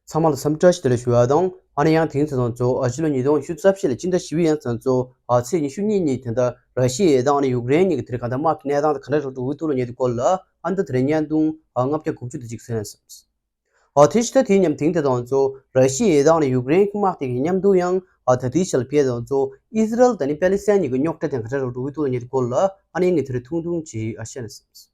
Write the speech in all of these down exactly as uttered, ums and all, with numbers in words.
ཚང་མ་ལ་འཚམས་འདྲི་བཀྲ་ཤིས་བདེ་ལེགས་ཞུ་བ་དང་། ཨ་ནི་ཡང་དེང་ཚེ་དང་གཙོ་ཨ་ཕྱི་ལོ་ཉིས་སྟོང་ཉི་ཤུ་རྩ་བཞི་ལོའི་སྤྱི་ཟླ་བཞི་པའི་ཡང་ཚེ་དང་གཙོ་ཨ་ཚེས་ཉི་ཤུ་གཉིས་ཉིན་དེ་འདྲ་ར་ཤི་ཡའི་དང་ཨ་ནི་ཡུཀ་རེན་གཉིས་ཀྱི་དེར་གང་ལྟར་དམག་གི་གནས་སྟངས་དེ་ག་འདྲ་འགྲོ་འགྲོ་འོས་ཐུག་ལ་ཉེ་དུ་སྐོར་ལ་ཨ་ནི་ད་དེ་རིང་བརྙན་ཐུང་ཨ་ལྔ་བརྒྱ་དགུ་བཅུ་དེ་གཅིག་གསན་ཡིན། ཨ་དེ་ཕྱི་ད་དེའི་མཉམ་དེང་དེ་དང་གཙོ་ར་ཤི་ཡའི་དང་ཨ་ནི་ཡུཀ་རེན་གྱི་དམག་དེ་གི་མཉམ་དུ་ཡང་ཨ་ད་དེའི་ཆ་ལ་ཕེབས་དང་གཙོ་ཨི་སི་རལ་དང་ཨ་ནི་པེ་ལི་སི་ཐན་གཉིས་ཀྱི་རྙོག་དྲ་དེ་ག་འདྲ་འགྲོ་འགྲོ་འོས་ཐུག་ལ་ཉེ་དུ་སྐོར་ལ་ཨ་ནི་ངས་དེ་རིང་ཐུང་ཐུང་ཅིག་ཨ་བཤད་ཡིན།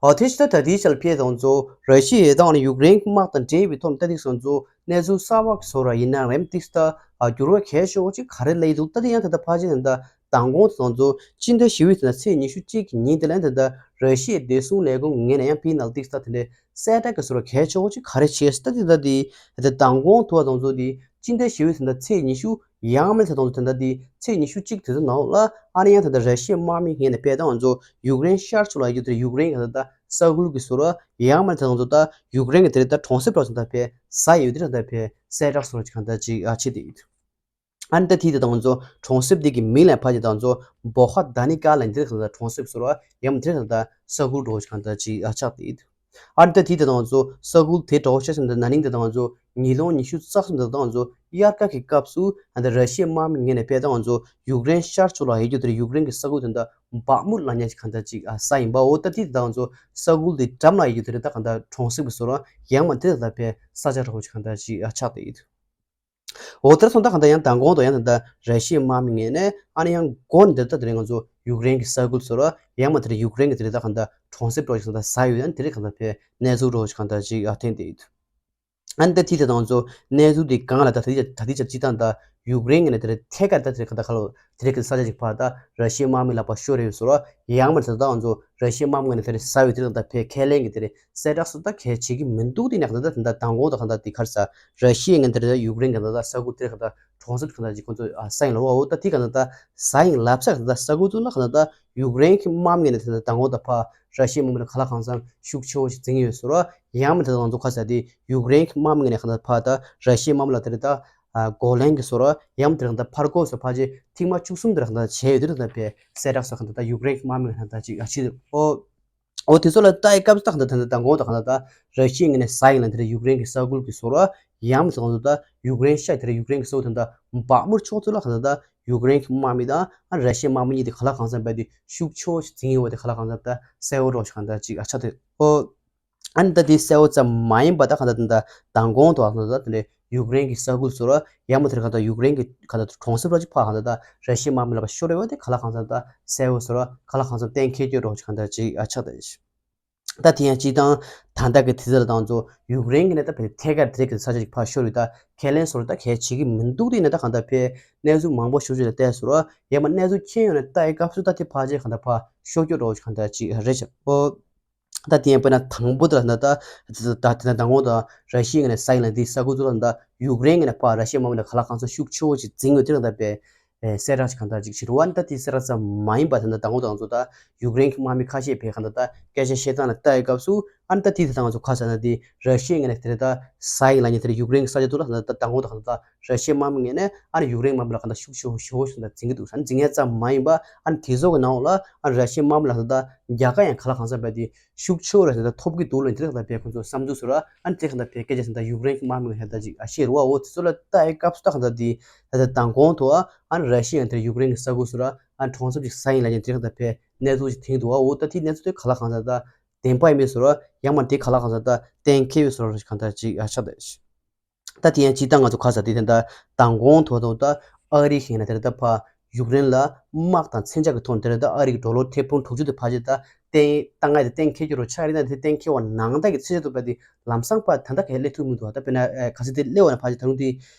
ཨོ་དེ་ཕྱི་ད་ད་ལྟའི་ཆར་ཕེབས་དང་གཙོ་ར་ཤི་ཡའི་དང་ནི་ཡུཀ་རེན་གྱི་དམག་དང་འབྲེལ་བའི་ཐོག་ནས་ད་ཏིག་སང་གཙོ་གནས་ཚུལ་གསར་པ་ཞིག་བཟོ་ར་ཡིན་ན་རེམ་ཏིག་ད་ཨ་འགྱུར་བ་གལ་ཆེ་བོ་ཅིག་ག་རེ་སླེབས་འདུག་ད་དེ་ཡང་ད་ལྟ་ཕལ་ཆེར་ད་ལྟ་མདང་དགོང་དང་གཙོ་སྤྱི་ཟླ་བཞི་པའི་ཚེས་ཉི་ཤུ་གཅིག་གི་ཉིན་དེ་ལ་ད་ལྟ་ར་ཤི་ཡའི་བདེ་སྲུང་ལས་ཁུངས་ངོས་ནས་ཡང་ཕི་ནལ་ཏིག་ད་དེ་འདྲའི་གསལ་བསྒྲགས་ཀྱི་བཟོ་ར་གལ་ཆེ་བོ་ཅིག་ག་རེ་བྱས་ད་དེ་ད་དེ་ད་མདང་དགོང་དུ་བ་དང་གཙོ་དེ་སྤྱི་ཟླ་བཞི་པའི་ཚེས་ད་ཚེས་ཉི་ཤུ་ཡང་མིན་ཚེ་དང་དེ་འདྲ་དེ་ཚེས་ཉི་ཤུ་གཅིག་དུས་ཚོད་ནང་ལ་ཨ་ནི་ཡང་ད་ལྟ་ར་ཤི་ཡའི་དམག་མི་ངོས་ནས་ཕེབས་དང་གཙོ་ཡུཀ་རེན་ཤར་ཕྱོགས་ལ་ཡོད་དེ་ཡུཀ་རེན་གྱི་ད་ལྟ་ས་ཁུལ་གྱི་ཟུར་ཡང་མིན་ཚེ་དང་གཙོ་ད་ཡུཀ་རེན་གྱི་དེ་ལྟ་གྲོང་གསེབ་རོགས་ཚོ་ད་ཕེབས་ས་ཡོད་དེ་ད་ལྟ་ཕེབས་གསལ་བསྒྲགས་སོགས་གང་ལྟར་ཅིག་ཨ་ཆེ་དེ་ཡོད། ཨ་ནི་ད་དེ་ད་དང་གཙོ་གྲོང་གསེབ་དེ་གི་མིང་ལ་ཕལ་ཆེར་དང་གཙོ་བོ་ཧ་ད་ནི་ཀ་ལ་འདི་ད་གྲོང་གསེབ་ཟུར་ཡང་མིན་ཚེ་ད་ལྟ་ས་ཁུལ་རོགས་གང་ལྟར་ཅིག་ཨ་ཆགས་དེ་ཡོད། ཨ་ནི་ད་དེ་དེ་དང་གཙོ་ས་ཁུལ་དེ་གྲོགས་བཤད་སོང་ད་ན་ནིང་དེ་དང་གཙོ་ཉིས་སྟོང་ཉི་ཤུ་རྩ་གསུམ་དེ་དང་གཙོ་དབྱར་ཁ་གི་སྐབས་སུ་ཨ་ནི་ར་ཤི་ཡའི་དམག་མི་ངོས་ནས་ཕེབས་དང་གཙོ་ཡུཀ་རེན་ཤར་ཕྱོགས་ལ་ཡོད་རྒྱུ་དེར་ཡུཀ་རེན་གྱི་ས་ཁུལ་དེ་འདྲ་བག་མུར་ལངས་ཉེན་ཞིག་གང་ལྟར་ཅིག་ཨ་ས་ཡིན་པའོ། ད་དེ་དེ་དང་གཙོ་ས་ཁུལ་དེ་འགྲམ་ལ་ཡོད་རྒྱུ་དེ་རེད། ད་གང་ལྟར་གྲོང་གསེབ་ཀྱི་ཟུར་ཡང་མ་དེ་ལ་ཕེབས་ས་ཆ་རོགས་ཅིག་གང་ལྟར་ཅིག་ཨ་ཆགས་དེ་ཡོད། འོ་དེར་སོང་ད་གང་ལྟར་ཡང་མདང་དགོང་དང་ཡང་ད་ལྟ་ར་ཤི་ཡའི་དམག་མི་ངོས་ནས་ཨ་ནི་ཡང་མགོ་ནས་འདིར་ད་དེ་རིང་ང་ཚོ་ཡུཀ་རེན་གྱི་ས་ཁུལ་ཟུར་ཡང་མ་དེར་ཡུཀ་རེན་གྱི་དེ་རིང་ད་གང་ལྟར་གྲོང་གསེབ་རོགས་ཅིག་གང་ལྟར་ས་ཡོད་ཡང་དེ་རིང་གང་ལྟར་ཕེབས་གནས་ཚུལ་རོགས་ཅིག་གང་ལྟར་ཅིག་ཨ་ཐེངས་དེ་ཡོད། ཨ་ནི་ད་དེ་དེ་དང་ཚོ་གནས་ཚུལ་དེ་གང་ལ་ད་ད་ལྟའི་ད་ལྟའི་ཆར་སྤྱི་བཏང་ད་ཡུཀ་རེན་ངོས་ནས་དེར་ཐད་ཀར་ད་དེ་རིང་གང་ལྟར་ག་ལ་དེ་རིང་གི་ས་ཆ་ཅིག་ཕར་ད་ར་ཤི་ཡའི་དམག་མི་ལ་ཕར་ཤོར་རེད་ཟུར་ཡང་མ་དེ་ད་ང་ཚོ་ར་ཤི་ཡའི་དམག་མི་ངོས་ནས་དེ་རིང་ས་ཡོད་དེ་རིང་ད་ཕེབས་ཁས་ལེན་གྱི་དེ་རིང་གསལ་བསྒྲགས་སུ་ད་གལ་བྱེད་ཀྱི་མི་འདུག་དེ་ནས་གང་ལྟར་ད་ད་མདང་དགོང་ད་གང་ལྟར་དེ་ག་རེ་ཟ་ར་ཤི་ཡའི་ངོས་ནས་དེ་རིང་ཡུཀ་རེན་གྱི་ད་ད་ས་ཁུལ་དེ་གང་ལྟར་གྲོང་གསེབ་གང་ལྟར་ཅིག་ཁོང་ཚོ་ས་ཡིན་ལ་འོ་ད་དེ་གང་ལྟར་ད་ས་ཡིན་ལབ་ས་གང་ལྟར་ས་ཁུལ་དུ་ན་གང་ལྟར་ད་ཡུཀ་རེན་གྱི་དམག་མི་ངོས་ནས་དེ་ད་མདང་དགོང་ད་ཕར་ར་ཤི་ཡའི་དམག་མི་ལ་ག་ལ་གང་འཚམ་ཤུགས་ཆེ་བོ་ཞིག་འཛིན་ཡོད་ཟུར་ཡང་མ་དེ་ད་ང་ཚོ་ག་རེ་ཟ་དེ་ཡུཀ་རེན་གྱི་དམག་མི་ངོས་ནས་གང་ལྟར་ཕར་ད་ར་ཤི་ཡའི་དམག་མི་ལ་དེ་རིང་ད་ཨ་རྒོལ་ལན་གྱི་ཟུར་ཡང་མ་དེ་རིང་ད་ཕར་རྒོལ་སོ་ཕར་ཅིག་ཐེངས་མ་བཅུ་གསུམ་དེ་རིང་ད་བྱས་ཡོད་དེ་རིང་ད་ཕེབས་གསལ་བསྒྲགས་སོ་གང་ལྟར་ད་ཡུཀ་རེན་གྱི་དམག་མི་ངོས་ནས་ད་ཅིག་ཨ་ཕྱི་ཨོ་ཨོ་དེ་ཚོ་ལ་ལྟ་ཡི་སྐབས་སུ་ད་གང་ལྟར་ད་ལྟ་མདང་དགོང་དང་གང་ལྟར་ད་ར་ཤི་ཡའི་ངོས་ནས་ས་ཡིན་ལ་དེ་རིང་ཡུཀ་རེན་གྱི་ས་ཁུལ་གྱི་ཟུར་ཡང་མ་དེ་གང་ལྟར་ད་ཡུཀ་རེན་ཤར་དེ་རིང་ཡུཀ་རེན་གྱི་ས་ཁུལ་དེ་ད་བག་མུར་ཕྱོགས་ཚོད་ལ་གང་ལྟར་ད་ཡུཀ་རེན་གྱི་དམག་མི་དང་ཨ་ར་ཤི་ཡའི་དམག་མི་གཉིས་དེ་ག་ལ་གང་འཚམ་བས་དེ་ཤུགས་ཆེ་བོ་ཞིག་འཛིན་ཡོད་པ་དེ་ག་ལ་གང་འཚམ་ད་གསལ་བོ་རོགས་ཞིག་གང་ལྟར་ཅིག་ཨ་ཆགས་དེ་ཨོ། ཨ་ནི་ད་དེ་གསལ་བོ་ཙམ་མ་ཡིན་པ་ད་གང་ལྟར་ད་མདང་དགོང་དུ་ཨ་ད་དེ་འདྲའི་ཡུཀ་རེན་གྱི་ས་ཁུལ་ཟུར་ཡང་མ་དེར་གང་ལྟར་ཡུཀ་རེན་གྱི་གང་ལྟར་གྲོང་གསེབ་ར་ཅིག་ཕར་གང་ལྟར་ད་ར་ཤི་ཡའི་དམག་མི་ལ་ཕར་ཤོར་ཡོད་པ་དེ་ག་ལ་གང་འཚམ་ད་གསལ་བོ་ཟུར་ག་ལ་གང་འཚམ་གཏན་འཁེལ་སྐྱོད་རོགས་ཅིག་གང་ལྟར་ཅིག་ཨ་ཆགས་ད་ཡིན། ད་དེ་ཡང་སྤྱི་བཏང་ད་ལྟ་གི་དུས་ཚོད་ལ་ད་ང་ཚོ་ཡུཀ་རེན་གྱི་ནས་ད་བས་ཐད་ཀར་དེ་རིང་གི་ས་ཆ་ཅིག་ཕར་ཤོར་ཡོད་ད་ཁས་ལེན་ཟུར་ད་གལ་བྱེད་ཀྱི་མི་འདུག་དེ་ནས་ད་གང་ལྟར་ཕེབས་གནས་ཚུལ་མང་པོ་ཞུ་ཞུ་ལ་བལྟས་ཟུར་ཡང་མ་གནས་ཚུལ་མཁྱེན་ཡོང་ནས་ལྟ་ཡི་སྐབས་སུ་ད་དེ་ཕར་ཅིག་གང་ལྟར་ཕར་ཤོར་སྐྱོད་རོགས་ཅིག་གང་ལྟར་ཅིག་རེད་ཤག་ཨོ། ད་དེ་ཡང་དཔེར་ན་དང་པོ་དེ་ལ་ད་ད་དེ་ན་དང་པོ་དང་ར་ཤི་ཡ་ངོས་ནས་ས་ཡིན་ལ་འདི་ས་ཁུལ་ཚོ་ལ་ད་ཡུཀ་རེན་ངོས་ནས་ཕར་ར་ཤི་ཡའི་དམག་མི་ལ་ག་ལ་གང་འཚམ་ཤུགས་ཆེ་བོ་ཞིག་འཛིན་ཡོད་དེ་རང་ད་པའི་གསལ་བསྒྲགས་ཤིག་གང་ལྟར་ཅིག་བྱེད་རུང་ཨ་ནི་ད་དེ་གསལ་བསྒྲགས་ཙམ་མ་ཡིན་པ་དེ་ན་དང་པོ་དང་ཚོ་ད་ཡུཀ་རེན་གྱི་དམག་མི་ཁ་ཤས་ཕེབས་གང་ལྟར་ད་སྐད་ཆ་བཤད་སྟངས་ལ་ལྟ་ཡི་སྐབས་སུ་ཨ་ནི་ད་དེ་དེ་དང་ཚོ་ཁ་ཟེར་ན་དེ་ར་ཤི་ཡ་ངོས་ནས་དེ་ད་ས་ཡིན་ལ་ཉེ་དེ་ཡུཀ་རེན་གྱི་ས་ཆ་དུ་ལ་གང་ལྟར་ད་དང་པོ་དང་གང་ལྟར་ར་ཤི་ཡའི་དམག་མི་ངོས་ནས་ཨ་ནི་ཡུཀ་རེན་དམག་མི་ལ་གང་ལྟར་ཤུགས་ཆེ་བོ་ཞེ་བོ་ཞིག་ད་འཛིན་གྱི་འདུག་ས་འཛིན་ཡ་ཙམ་མ་ཡིན་པ་ཨ་ནི་དེ་ཚོ་གི་ནང་ལ་ཨ་ནི་ར་ཤི་ཡའི་དམག་མི་ལ་གང་ལྟར་རྒྱལ་ཁ་ཡང་ག་ལ་གང་འཚམ་པ་དེ་ཤུགས་ཆེ་བོ་རེད་ཟེར་ད་ཐོབ་ཀྱི་འདུག་ལ་འདི་ལ་གང་ལྟར་བས་ཁོང་ཚོ་བསམ་ཚུལ་ཟེར་བ་ཨ་ནི་དེ་གང་ལྟར་བས་སྐད་ཆ་ཟེར་ད་ཡུཀ་རེན་གྱི་དམག་མི་ངོས་ནས་ད་ཅིག་ཨ་ཤེས་རུ་བ་འོ་དེ་ཚོ་ལ་ལྟ་ཡི་སྐབས་སུ་ད་གང་ལྟར་དེ་ད་ད་དང་གོང་དུ་ཨ་ནི་ར་ཤི་ཡ་དེ་ཡུཀ་རེན་གྱི་ས་ཁུལ་ཟེར་བ་ཨ་ནི་གྲོང་གསེབ་ཅིག་ས་ཡིན་ལ་ཡང་དེ་གང་ལྟར་བས་གནས་ཚུལ་ཅིག་ཐོན་འདུག་བ་འོ་ད་དེ་གནས་ཚུལ་དེ་ག་ལ་གང་འཚམ་ད་བདེན་པ་ཡིན་མིན་ཟེར་བ་ཡང་མ་དེ་ག་ལ་གང་འཚམ་ད་གཏན་འཁེལ་བའི་ཟེར་བ་གང་ལྟར་ཅིག་ཨ་ཆགས་ད་ཤི། ད་དེ་ཡང་སྤྱིར་བཏང་ང་ཚོ་ཁ་ས་དེ་དེ་འདྲ་མདང་དགོང་ཐོག་ཐོག་ད་ཨ་རི་ཞིག་ན་དེ་འདྲ་ད་ཕ་ཡུཀ་རེན་ལ་དམག་དང་མཚོན་ཆ་གི་ཐོག་དེ་འདྲ་ད་ཨ་རི་གི་ཌོ་ལར་ཐེར་འབུམ་དྲུག་ཅུ་དེ་ཕལ་ཆེར་ད་གཏན་ད་ང་དེ་གཏན་འཁེལ་རྒྱུ་རོ་ཆགས་རེད་ན་དེ་གཏན་འཁེལ་བ་ནང་ད་གི་ཚེ་ཚད་དུ་བས་དེ་ལམ་སང་པ་ད་ད་ག་སླེབས་ཐུབ་མི་འདུག་ད་དཔེར་ན་ག་ཚོད་དེ་སླེབས་བ་ན་ཕལ་ཆེར་ད་རུང་དེ་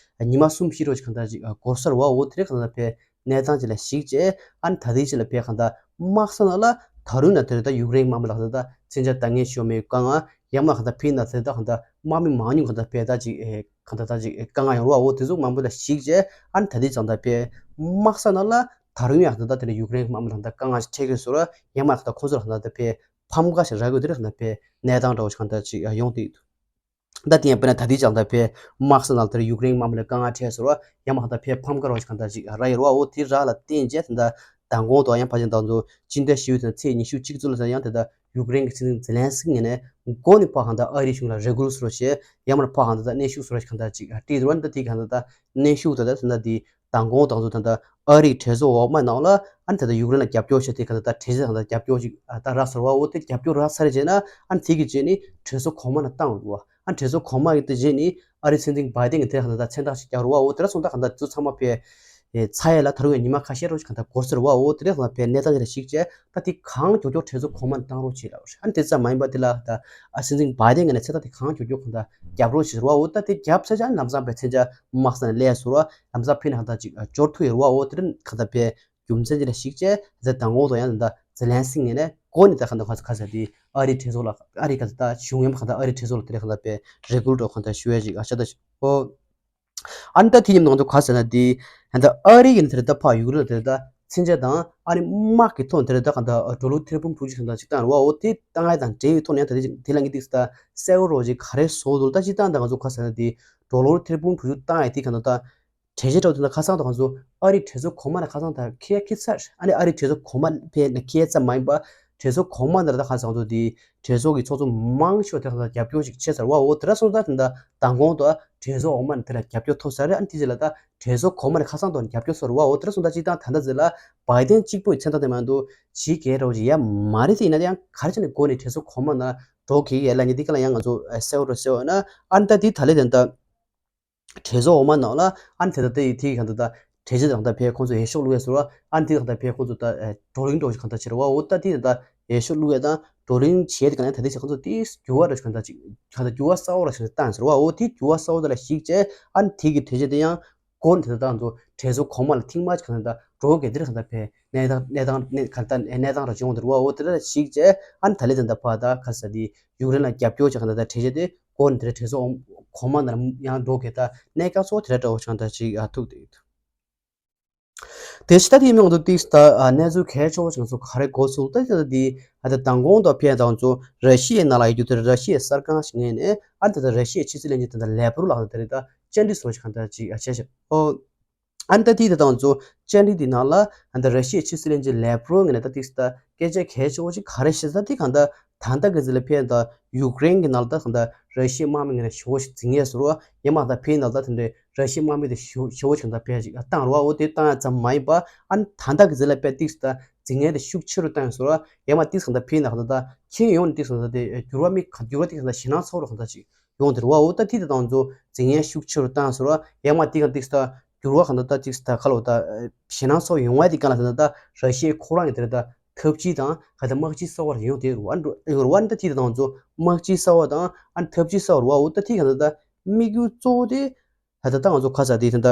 ཉི་མ་གསུམ་བཞི་རོ་ཅིག་གང་ལྟར་ཅིག་འགོར་ས་རེད་བ། འོ་དེ་རེད་གང་ལྟར་བས་གནས་སྟངས་ཅིག་ལ་གཞིགས་བྱས་ཨ་ནི་ད་ལྟའི་ཆ་ལ་བས་གང་ལྟར་དམག་ས་ནང་ལ་ད་རུང་ན་དེ་རེད་ད་ཡུཀ་རེན་དམག་མི་ལ་གང་ལྟར་ད་མཚོན་ཆ་ད་ངས་ཤོར་མེད་དཀའ་ངལ། ཡང་མ་གང་ལྟར་ཕི་ན་ཚེ་ད་གང་ལྟར་དམག་མི་མང་ཉུང་གང་ལྟར་བས་ད་ཅིག་ཨེ་གང་ལྟར་ད་ཅིག་ཨེ་དཀའ་ངལ་ཡོང་རོགས། འོ་དེ་ཚོ་མང་པོ་ལ་གཞིགས་བྱས་ཨ་ནི་ད་ལྟའི་ཆ་ལ་བས་དམག་ས་ནང་ལ་ད་རུང་ཡང་གང་ལྟར་དེ་ནས་ཡུཀ་རེན་དམག་མི་ལ་གང་ལྟར་དཀའ་ངལ་ཞིག་འཕྲད་ཀྱི་ཟེར་ར། ཡང་མ་གང་ལྟར་ཁོ་ཚོ་ལ་གང་ལྟར་བས་ཕམ་ཁ་ཞིག་རག་གི་དེ་རེད་གང་ལྟར་བས་གནས་སྟངས་འདྲ་བོ་ཞིག་གང་ལྟར་ཅིག་ཡོང་དེ་ཡོད། ད་དེ་ཡང་དཔེར་ན་ད་ལྟའི་ཆ་ལ་བས་དམག་ས་ནང་དེར་ཡུཀ་རེན་དམག་མི་ལ་དཀའ་ངལ་འཕྲད་ཟེར་ར། ཡང་མ་གང་ལྟར་བས་ཕམ་ཁ་རོགས་ཞིག་གང་ལྟར་ཅིག་རག་ཡོད་ར། འོ་དེ་རག་ལ་བརྟེན་བྱས་ད་ལྟ་མདང་དགོང་དུ་ཡང་ཕལ་ཆེར་ད་ཚོ་སྤྱི་ཟླ་བཞི་པའི་ཚེས་ཉི་ཤུ་གཅིག་ཚོ་ལ་ཡང་དེ་ད་ཡུཀ་རེན་གྱི་སྲིད་འཛིན་ཛེ་ལན་སི་ཀི་ངོས་ནས་ མགོ་ནས་ཕར་གང་ལྟར་ཨ་རིའི་གཞུང་ལ་རེ་སྐུལ་བཟོ་འདྲ་བྱས། ཡང་མིན་ཕར་གང་ལྟར་གནོན་ཤུགས་བཟོ་འདྲ་གང་ལྟར་ཅིག་སྤྲད་འདུག་བ། ད་དེ་གང་ལྟར་ད་གནོན་ཤུགས་ད་ལྟ་ད་ལྟ་དེ་མདང་དགོང་དང་ཚོ་ད་ལྟ་ཨ་རིའི་གྲོས་ཚོགས་འོག་མ་ནང་ལ་ཨ་ནི་ད་ལྟ་ཡུཀ་རེན་ལ་རྒྱབ་སྐྱོར་བྱས་ཏེ་གང་ལྟར་ད་གྲོས་ཚོགས་གང་ལྟར་རྒྱབ་སྐྱོར་ཅིག་ད་རག་ཚར་བ། འོ་དེ་རྒྱབ་སྐྱོར་རག་ཚར་རྗེས་ན་ཨ་ནི་དེ་གི་རྗེས་ནས་གྲོས་ཚོགས་གོང་མ་ནང་བཏང་འདུག་བ། ཨ་ནི་གྲོས་ཚོགས་གོང་མ་གི་དེ་རྗེས་ནས་ཨ་རིའི་སྲིད་འཛིན་བྷའི་ཏན་གྱིས་དེ་གང་ལྟར་ད་མཚན་རྟགས་ཤིག་རྒྱག་རེད་བ། འོ་དེ་འདྲ་སོང་ཙང་གང་ལྟར་དེ་ཚོ་ཚང་མ་ཕར་ཨེ་ཚར་ཡས་ལ་ད་རུང་ཡང་ཉི་མ་ཁ་ཤས་རོ་ཞིག་གང་ལྟར་འགོར་ས་རེད་བ། འོ་དེ་འདྲ་སོང་ཙང་ཕར་གནས་སྟངས་དེ་འདྲ་ཞིག་བྱས། ད་དེ་གང་མགྱོགས་མགྱོགས་གྲོས་ཚོགས་གོང་མ་ནང་བཏང་རོགས་བྱེད་ལབ་རེད། ཨ་ནི་དེ་ཙམ་མ་ཡིན་པ་དེ་ལ་ད་ཨ་སྲིད་འཛིན་བྷའི་ཏན་གྱི་ནས་མཚན་རྟགས་དེ་གང་མགྱོགས་མགྱོགས་གང་ལྟར་རྒྱབ་རོགས་བྱེད་ཟེར་བ། འོ་ད་དེ་རྒྱབ་ཚར་ཙང་ལམ་སང་ཕར་མཚན་ཆ་མ་གསང་ནས་སླེབས་ཟེར་བ། ལམ་སང་ཕར་ནས་གང་ལྟར་ཅིག་འབྱོར་ཐུབ་ཡོད་རེད་བ། འོ་དེ་རིང་གང་ལྟར་ཕར་རྒྱུ་མཚན་དེ་འདྲ་ཞིག་བྱས། ད་མདང་དགོང་དང་ཡང་ད་ལྟ་ཛེ་ལན་སི་ཀི་ངོས་ནས་མགོ་ནས་ད་གང་ལྟར་ག་ས་ག་ས་དེ་ཨ་རིའི་གྲོས་ཚོགས་ལ་ཨ་རི་ག་ས་ད་གཞུང་ཡོད་མ་གང་ལྟར་ཨ་རིའི་གྲོས་ཚོགས་ལ་དེ་རིང་གང་ལྟར་ཕར་རེ་སྐུལ་འདྲ་གང་ལྟར་ཞུ་ཡས་ཅིག་ཨ་ཤ་ད་ཞིག་ཨོ། ཨ་ནི་ད་དེ་ཉིན་ང་ཚོ་ག་ས་ན་དེ་ད་ཨ་རི་ཡིན་དེ་རེད། ད་ཕར་ཡུཀ་རེན་དེ་རེད། ད་མཚོན་ཆ་དང་ཨ་ནི་དམག་གི་ཐོག་དེ་རེད། ད་གང་ལྟར་ཌོ་ལར་ཐེར་འབུམ་དྲུག་ཅུ་གང་ལྟར་ཅིག་བཏང་རེད་བ། འོ་དེ་བཏང་ཡ་དང་འབྲེལ་བའི་ཐོག་ནས་ད་དེ་དེ་ལ་ངས་ཏིག་ད་གསལ་བོ་རོ་ཅིག་ག་རེ་བཟོ་འདུག་ད་ཅིག་བཏང་ད་ང་ཚོ་ག་ས་ན་དེ་ཌོ་ལར་ཐེར་འབུམ་དྲུག་ཅུ་བཏང་ཡ་དེ་གང་ལྟར་ད་གྲོས་ཆོད་འདྲ་བོ་དེ་ད་ཁ་སང་ད་ང་ཚོ་ཨ་རིའི་གྲོས་ཚོགས་གོང་མ་ནས་ཁ་སང་ད་ཁྱེད་ཁྱེད་ཚར། ཨ་ནི་ཨ་རིའི་གྲོས་ཚོགས་གོང་མ་ཕར་ནས་ཁྱེད་ཙམ་མ་ཡིན་པ་གྲོས་ཚོགས་གོང་མ་འདི་ལ་ད་ཁ་སང་ང་ཚོ་དེ་གྲོས་ཚོགས་ཀྱི་ཚོགས་གཙོ་མང་ཤོས་དེ་ཁ་སང་རྒྱབ་སྐྱོར་ཞིག་བྱས་ཚར་བ། འོ་དེ་འདྲ་སོང་ཙང་ད་ད་མདང་དགོང་ད་གྲོས་ཚོགས་འོག་མ་ནས་དེ་ལ་རྒྱབ་སྐྱོར་ཐོབ་ཚར་རེད། ཨ་ནི་དེ་རྗེས་ལ་ད་གྲོས་ཚོགས་གོང་མ་ནས་ཁ་སང་ད་རྒྱབ་སྐྱོར་ཚོར་བ། འོ་དེ་འདྲ་སོང་ཙང་ཅིག་ད་ད་ལྟ་ཟེར་ལ་བྷའི་ཏན་གཅིག་པོའི་མཚན་རྟགས་དེ་མ་གཏོགས་ཅིག་གས་འདྲ་བོ་ཅིག་ཡ་མ་རེད། དེ་ཡིན་ན་ཡང་ག་རེ་བྱས་ནས་མགོ་ནས་གྲོས་ཚོགས་གོང་མ་ནང་འགྲོ་གི་ཡ་ལ་ཉེ་དེ་ག་ལ་ཡང་ང་ཚོ་གསལ་བོ་རེ་གསལ་བ་ན། ཨ་ནི་ད་དེ་ད་ལས་དེ་ད་གྲོས་ཚོགས་འོག་མ་ནང་ལ་ཨ་ནི་དེ་ད་དེ་དེ་གང་ལྟར་ད་གྲོས་ཆོད་གང་ལྟར་ཕར་ཁོང་ཚོས་འོས་ཤོག་བླུགས་ཡས་ཟེར་བ། ཨ་ནི་དེ་གང་ལྟར་ཕར་ཁོང་ཚོ་ད་བགྲོ་གླེང་འདྲ་བོ་ཞིག་གང་ལྟར་བྱས་རེད་བ། འོ་ད་དེ་ད་འོས་ཤོག་བླུགས་ཡས་དང་བགྲོ་གླེང་བྱས་དེ་གང་ལྟར་ད་དེ་ཞིག་ཁོང་ཚོ་དེ་འགྱུར་བ་འདྲ་ཞིག་གང་ལྟར་ཅིག་གང་ལྟར་འགྱུར་བ་གསར་བ་འདྲ་ཞིག་བཏང་ཟེར་བ། འོ་དེ་འགྱུར་བ་གསར་བ་དེ་ལ་གཞིགས་བྱས་ཨ་ནི་དེ་གི་གྲོས་ཆོད་དེ་ཡང་གོང་ནས་དེ་ད་ང་ཚོ་གྲོས་ཚོགས་གོང་མ་ལ་ཐེངས་མ་གཅིག་གང་ལྟར་འགྲོ་གི་དེ་རེད། གང་ལྟར་ཕར་གནས་སྟངས་གནས་སྟངས་གནས་གང་ལྟར་གནས་སྟངས་ར་བྱུང་དེ་རེད་བ། འོ་དེ་ལ་གཞིགས་བྱས་ཨ་ནི་ད་ལས་དེ་ད་ཕར་ད་ག་ས་དེ་ཡུཀ་རེན་ལ་རྒྱབ་སྐྱོར་བྱེད་གང་ལྟར་ད་གྲོས་ཆོད་དེ་གོང་ནས་དེ་འདྲ་གྲོས་ཚོགས་གོང་མ་ནང་ཡང་འགྲོ་གི་ད་གནད་འགག་ཚོ་དེ་འདྲ་འདྲ་བོ་ཞིག་ད་ཅིག་ཨ་ཐུག་དེ་ཡོད། དེ་ཕྱི་ད་དེ་མིང་དུ་ཏིག་ད་གནས་ཚུལ་གལ་ཆེ་བོ་ཞིག་ཚོ་ག་རེ་གོ་ཚུལ་ད་དེ་ད་དེ་ཨ་ད་མདང་དགོང་དུ་ཕར་ད་ང་ཚོ་ར་ཤི་ཡའི་ནང་ལ་ཡོད་རྒྱུ་དེ་ར་ཤི་ཡའི་གསར་ཁང་ཞིག་ངོས་ནས་ཨ་ད་ད་ར་ཤི་ཡའི་ཕྱི་སྲིད་བློན་ཆེན་ད་ད་ལེབ་རོ་ལགས་དེ་ད་བཅར་འདྲི་སོགས་ཞིག་གང་ལྟར་ཅིག་ཨ་བྱས་ཤག་ཨོ། ཨ་ནི་ད་དེ་ད་ང་ཚོ་བཅར་འདྲི་དེ་ནང་ལ་ཨ་ད་ར་ཤི་ཡའི་ཕྱི་སྲིད་བློན་ཆེན་ལེབ་རོ་ངོས་ནས་ད་ཏིག་ད་སྐད་ཆ་གལ་ཆེ་བོ་ཞིག་ག་རེ་བཤད་ད་དེ་གང་ལྟར་ད་ལྟ་གི་ཟི་ལ་ཕར་ད་ཡུཀ་རེན་གྱི་ནང་ལ་ད་གང་ལྟར་ར་ཤི་ཡའི་དམག་མི་ངོས་ནས་ཞེ་བོ་ཞིག་འཛིང་ཡས་ཟེར་བ། ཡང་མིན་ད་ཕར་ནང་ལ་ད་དེ་འདྲའི་ར་ཤི་ཡའི་དམག་མི་དེ་ཞེ་བོ་ཞེ་བོ་ཞིག་ད་ཕར་ཞིག་བཏང་རེད་བ། འོ་དེ་བཏང་ཡ་ཙམ་མ་ཡིན་པ་ཨ་ནི་ད་ལྟ་གི་ཟི་ལ་ཕར་ཏིག་ད་འཛིང་ཡས་དེ་ཤུགས་ཆེ་རུ་བཏང་ཡས་ཟེར་བ། ཡང་མིན་ཏིག་གང་ལྟར་ཕར་ནང་གང་ལྟར་ད་ཁྱོན་ཡོངས་ནས་ཏིག་གང་ལྟར་དེ་འགྱུར་བ་མི་ག་འགྱུར་བ་ཏིག་གང་ལྟར་ཞེད་སྣང་ཚ་བོ་རུ་གང་ལྟར་ཅིག་ཡོང་དེ་རེད་བ། འོ་ད་དེ་ད་ང་ཚོ་འཛིང་ཡས་ཤུགས་ཆེ་རུ་བཏང་ཟེར་བ། ཡང་མིན་དེ་གང་ཏིག་ད་འགྱུར་བ་གང་ལྟར་ད་ཏིག་ད་ཁ་ལོ་ད་ཞེད་སྣང་ཚ་བོ་ཡོང་བ་དེ་གང་ལ་ཟེར་ན་ད་ར་ཤི་ཡའི་ཁོ་རང་གི་དེ་རེད་ད་འཐབ་ཇུས་དང་ག་ད་དམག་ཇུས་གསར་བ་རེ་ཡོང་དེ་རེད་བ། ཡོང་རེད་བ། ད་དེ་ད་ང་ཚོ་དམག་ཇུས་གསར་བ་དང་ཨ་འཐབ་ཇུས་གསར་བ་རེད་བ། འོ་ད་དེ་གང་ལྟར་ད་དམིགས་ཡུལ་གཙོ་བོ་དེ་ད་ད་ད་ང་ཚོ་ག་ས་དེ་ད་ད་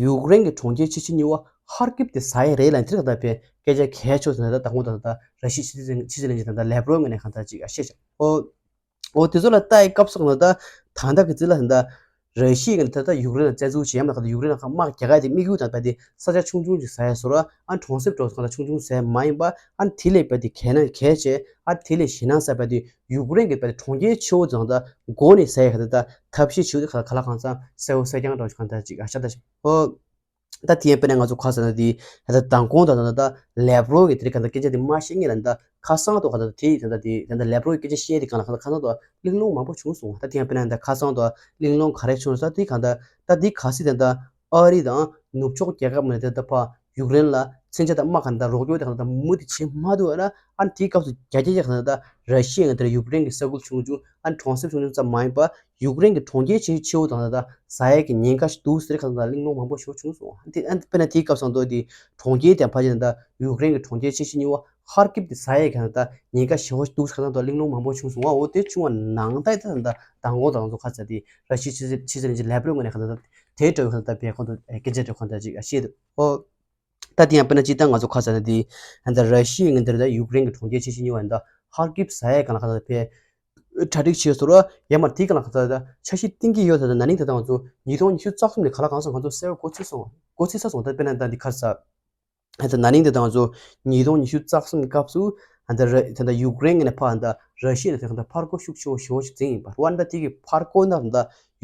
ཡུཀ་རེན་གྱི་གྲོང་ཁྱེར་ཆེ་ཤོས་གཉིས་པ་ཧར་ཀིབ་དེ་ཟ་ཡས་རེད་ལབ་དེ་གང་ལྟར་ཕར་སྐད་ཆ་གལ་ཆེ་ཟེར་ན་ད་ད་ད་ད་ར་ཤི་ཡའི་ཕྱི་སྲིད་ཕྱི་སྲིད་བློན་ཆེན་ད་ད་ལེབ་རོ་ངོས་ནས་གང་ལྟར་ཅིག་ཨ་བཤད་ཤག་ཨོ། འོ་དེ་ཚོ་ལ་ལྟ་ཡི་སྐབས་སུ་ད་ད་ལྟ་གི་ཚེ་ལ་ད་ར་ཤི་ཡ་གི་ད་ད་ཡུཀ་རེན་ལ་བཙན་འཛུལ་བྱེད་ཡ་མ་ད་ཡུཀ་རེན་ལ་དམག་རྒྱག་ག་དེ་དམིགས་ཡུལ་ད་ད་དེ་ས་ཆ་ཆུང་ཆུང་ཅིག་ཟ་ཡ་བཟོ་འདྲ་ཨ་གྲོང་གསེབ་འདྲ་བོ་ད་ཆུང་ཆུང་ཟ་ཡ་མ་ཡིན་པ་ཨ་དེ་ལས་ད་དེ་གལ་ན་གལ་ཆེ་ཨ་དེ་ལས་ཞེད་སྣང་ཟ་བ་དེ་ཡུཀ་རེན་གི་ད་དེ་གྲོང་ཁྱེར་ཆེ་བོ་ཚང་ད་མགོ་ནས་ཟ་ཡ་གི་ད་ད་ཐབས་ཤེས་བྱེད་ཡ་དེ་ག་ལ་གང་འཚམ་གསལ་བོ་གསལ་རྐྱང་འདྲ་བོ་ཞིག་གང་ལྟར་ཅིག་ཨ་ཤ་ད་ཞིག་ཨོ། ད་དེ་ཡང་དཔེར་ན་ང་ཚོ་ག་ས་ན་དེ་ད་ལྟ་མདང་དགོང་ད་ད་ད་ལེབ་རོ་གི་དེ་རིང་གང་ལྟར་སྐད་ཆ་དེ་མ་བཤད་སྔོན་ལ་ད་ཁ་སང་དུ་གང་ལྟར་དེ་ད་ལྟ་དེ་ད་ལྟ་ལེབ་རོ་གི་སྐད་ཆ་བཤད་དེ་གང་ལ་གང་ལྟར་ཁ་སང་དུ་གླེང་སློང་མང་པོ་བྱུང་སོང་། ད་དེ་ཡང་དཔེར་ན་ད་ཁ་སང་དུ་གླེང་སློང་ག་རེ་བྱུང་ཟེར་དེ་གང་ལྟར་ད་དེ་གལ་སྲིད་ད་ལྟ་ཨ་རི་དང་ནུབ་ཕྱོགས་རྒྱལ་ཁབ་མ་ནས་ད་ལྟ་ཕར་ཡུཀ་རེན་ལ་མཚོན་ཆ་དང་དམག་གང་ལྟར་རོགས་སྐྱོར་དེ་གང་ལྟར་མུ་མཐུད་བྱེད་མ་ཐུབ་ན་ཨ་ནི་དེའི་སྐབས་སུ་རྒྱ་སྐྱེད་ཀྱི་གང་ལྟར་ད་ར་ཤི་ཡ་ང་ལྟར་ཡུཀ་རེན་གྱི་ས་ཁུལ་ཆུང་ཆུང་ཨ་ནི་གྲོང་གསེབ་ཆུང་ཆུང་ཙམ་མ་ཡིན་པ། ཡུཀ་རེན་གྱི་གྲོང་ཁྱེར་ཆེ་ཆེ་བོ་དང་ད་ཟ་ཡས་ཀྱི་ཉེན་ཁ་ཞིག་འདུག་ཟེར་གང་ལྟར་གླེང་སློང་མང་པོ་ཞིག་བྱུང་སོང་། དེ་ཨ་དཔེར་ན་དེའི་སྐབས་སུ་འདུག་དེ་གྲོང་ཁྱེར་དེ་ཕལ་ཆེར་ད་ཡུཀ་རེན་གྱི་གྲོང་ཁྱེར་ཆེ་ཆེ་གཉིས་པ་ཧར་ཀིབ་དེ་ཟ་ཡས་གང་ལྟར་ཉེན་ཁ་ཞེ་པོ་ཞིག་འདུག་ཟེར་གང་ལྟར་གླེང་སློང་མང་པོ་བྱུང་སོང་བ། འོ་དེ་བྱུང་བ་ནང་ལྟར་ད་ད་མདང་དགོང་དང་ཚོ་ཁ་ཚ་དེ་ར་ཤི་ཡའི་ཕྱི་སྲིད་ཕྱི་སྲིད་བློན་ཆེན་ལེབ་རོ་ངོས་ནས་གང་ལྟར་དེ་འདྲ་བའི་གང་ལྟར་བས་ཁོང་ཚོ་སྐད་ཆ་འདྲ་གང་ལྟར་ཅིག་བཤད་འདུག་ཨོ། ད་དེ་ཡང་དཔེར་ན་སྤྱིར་བཏང་ང་ཚོ་ཁ་ས་ན་དེ་ད་ར་ཤི་ཡའི་ངོས་འདིར་ད་ཡུཀ་རེན་གྱི་གྲོང་ཁྱེར་ཆེ་ཆེ་གཉིས་པ་ད་ཧར་ཀིབ་ཟ་ཡས་གང་ལ་གང་ལ་ཕར་གྲ་སྒྲིག་བྱས་ཟེར་བ། ཡང་མ་དེ་གང་ལ་གང་ལ་ད་འཆར་གཞི་བཏིང་གི་ཡོད། ད་ན་ནིང་ད་ལྟ་ང་ཚོ་ཉིས་སྟོང་ཉི་ཤུ་རྩ་གསུམ་ནས་གང་ལ་གང་སོང་ང་ཚོ་གསལ་བོ་གོ་ཚོད་སོང་། གོ་ཚོད་ཚ་སོང་། ད་དཔེར་ན་ད་འདི་ཁ་ས་ད་ན་ནིང་ད་ལྟ་ང་ཚོ་ཉིས་སྟོང་ཉི་ཤུ་རྩ་གསུམ་གྱི་སྐབས་སུ་ད་ད་ར་ད་ད་ཡུཀ་རེན་གྱི་ནས་ཕར་ད་ར་ཤི་ཡ་ནས་ད་ད་ཕར་རྒོལ་ཤུགས་ཆེ་བོ་ཞེ་བོ་ཞིག་བྱུང་ཡིན་པ་རེད་བ། ད་དེ་གི་ཕར་རྒོལ་ན་ད་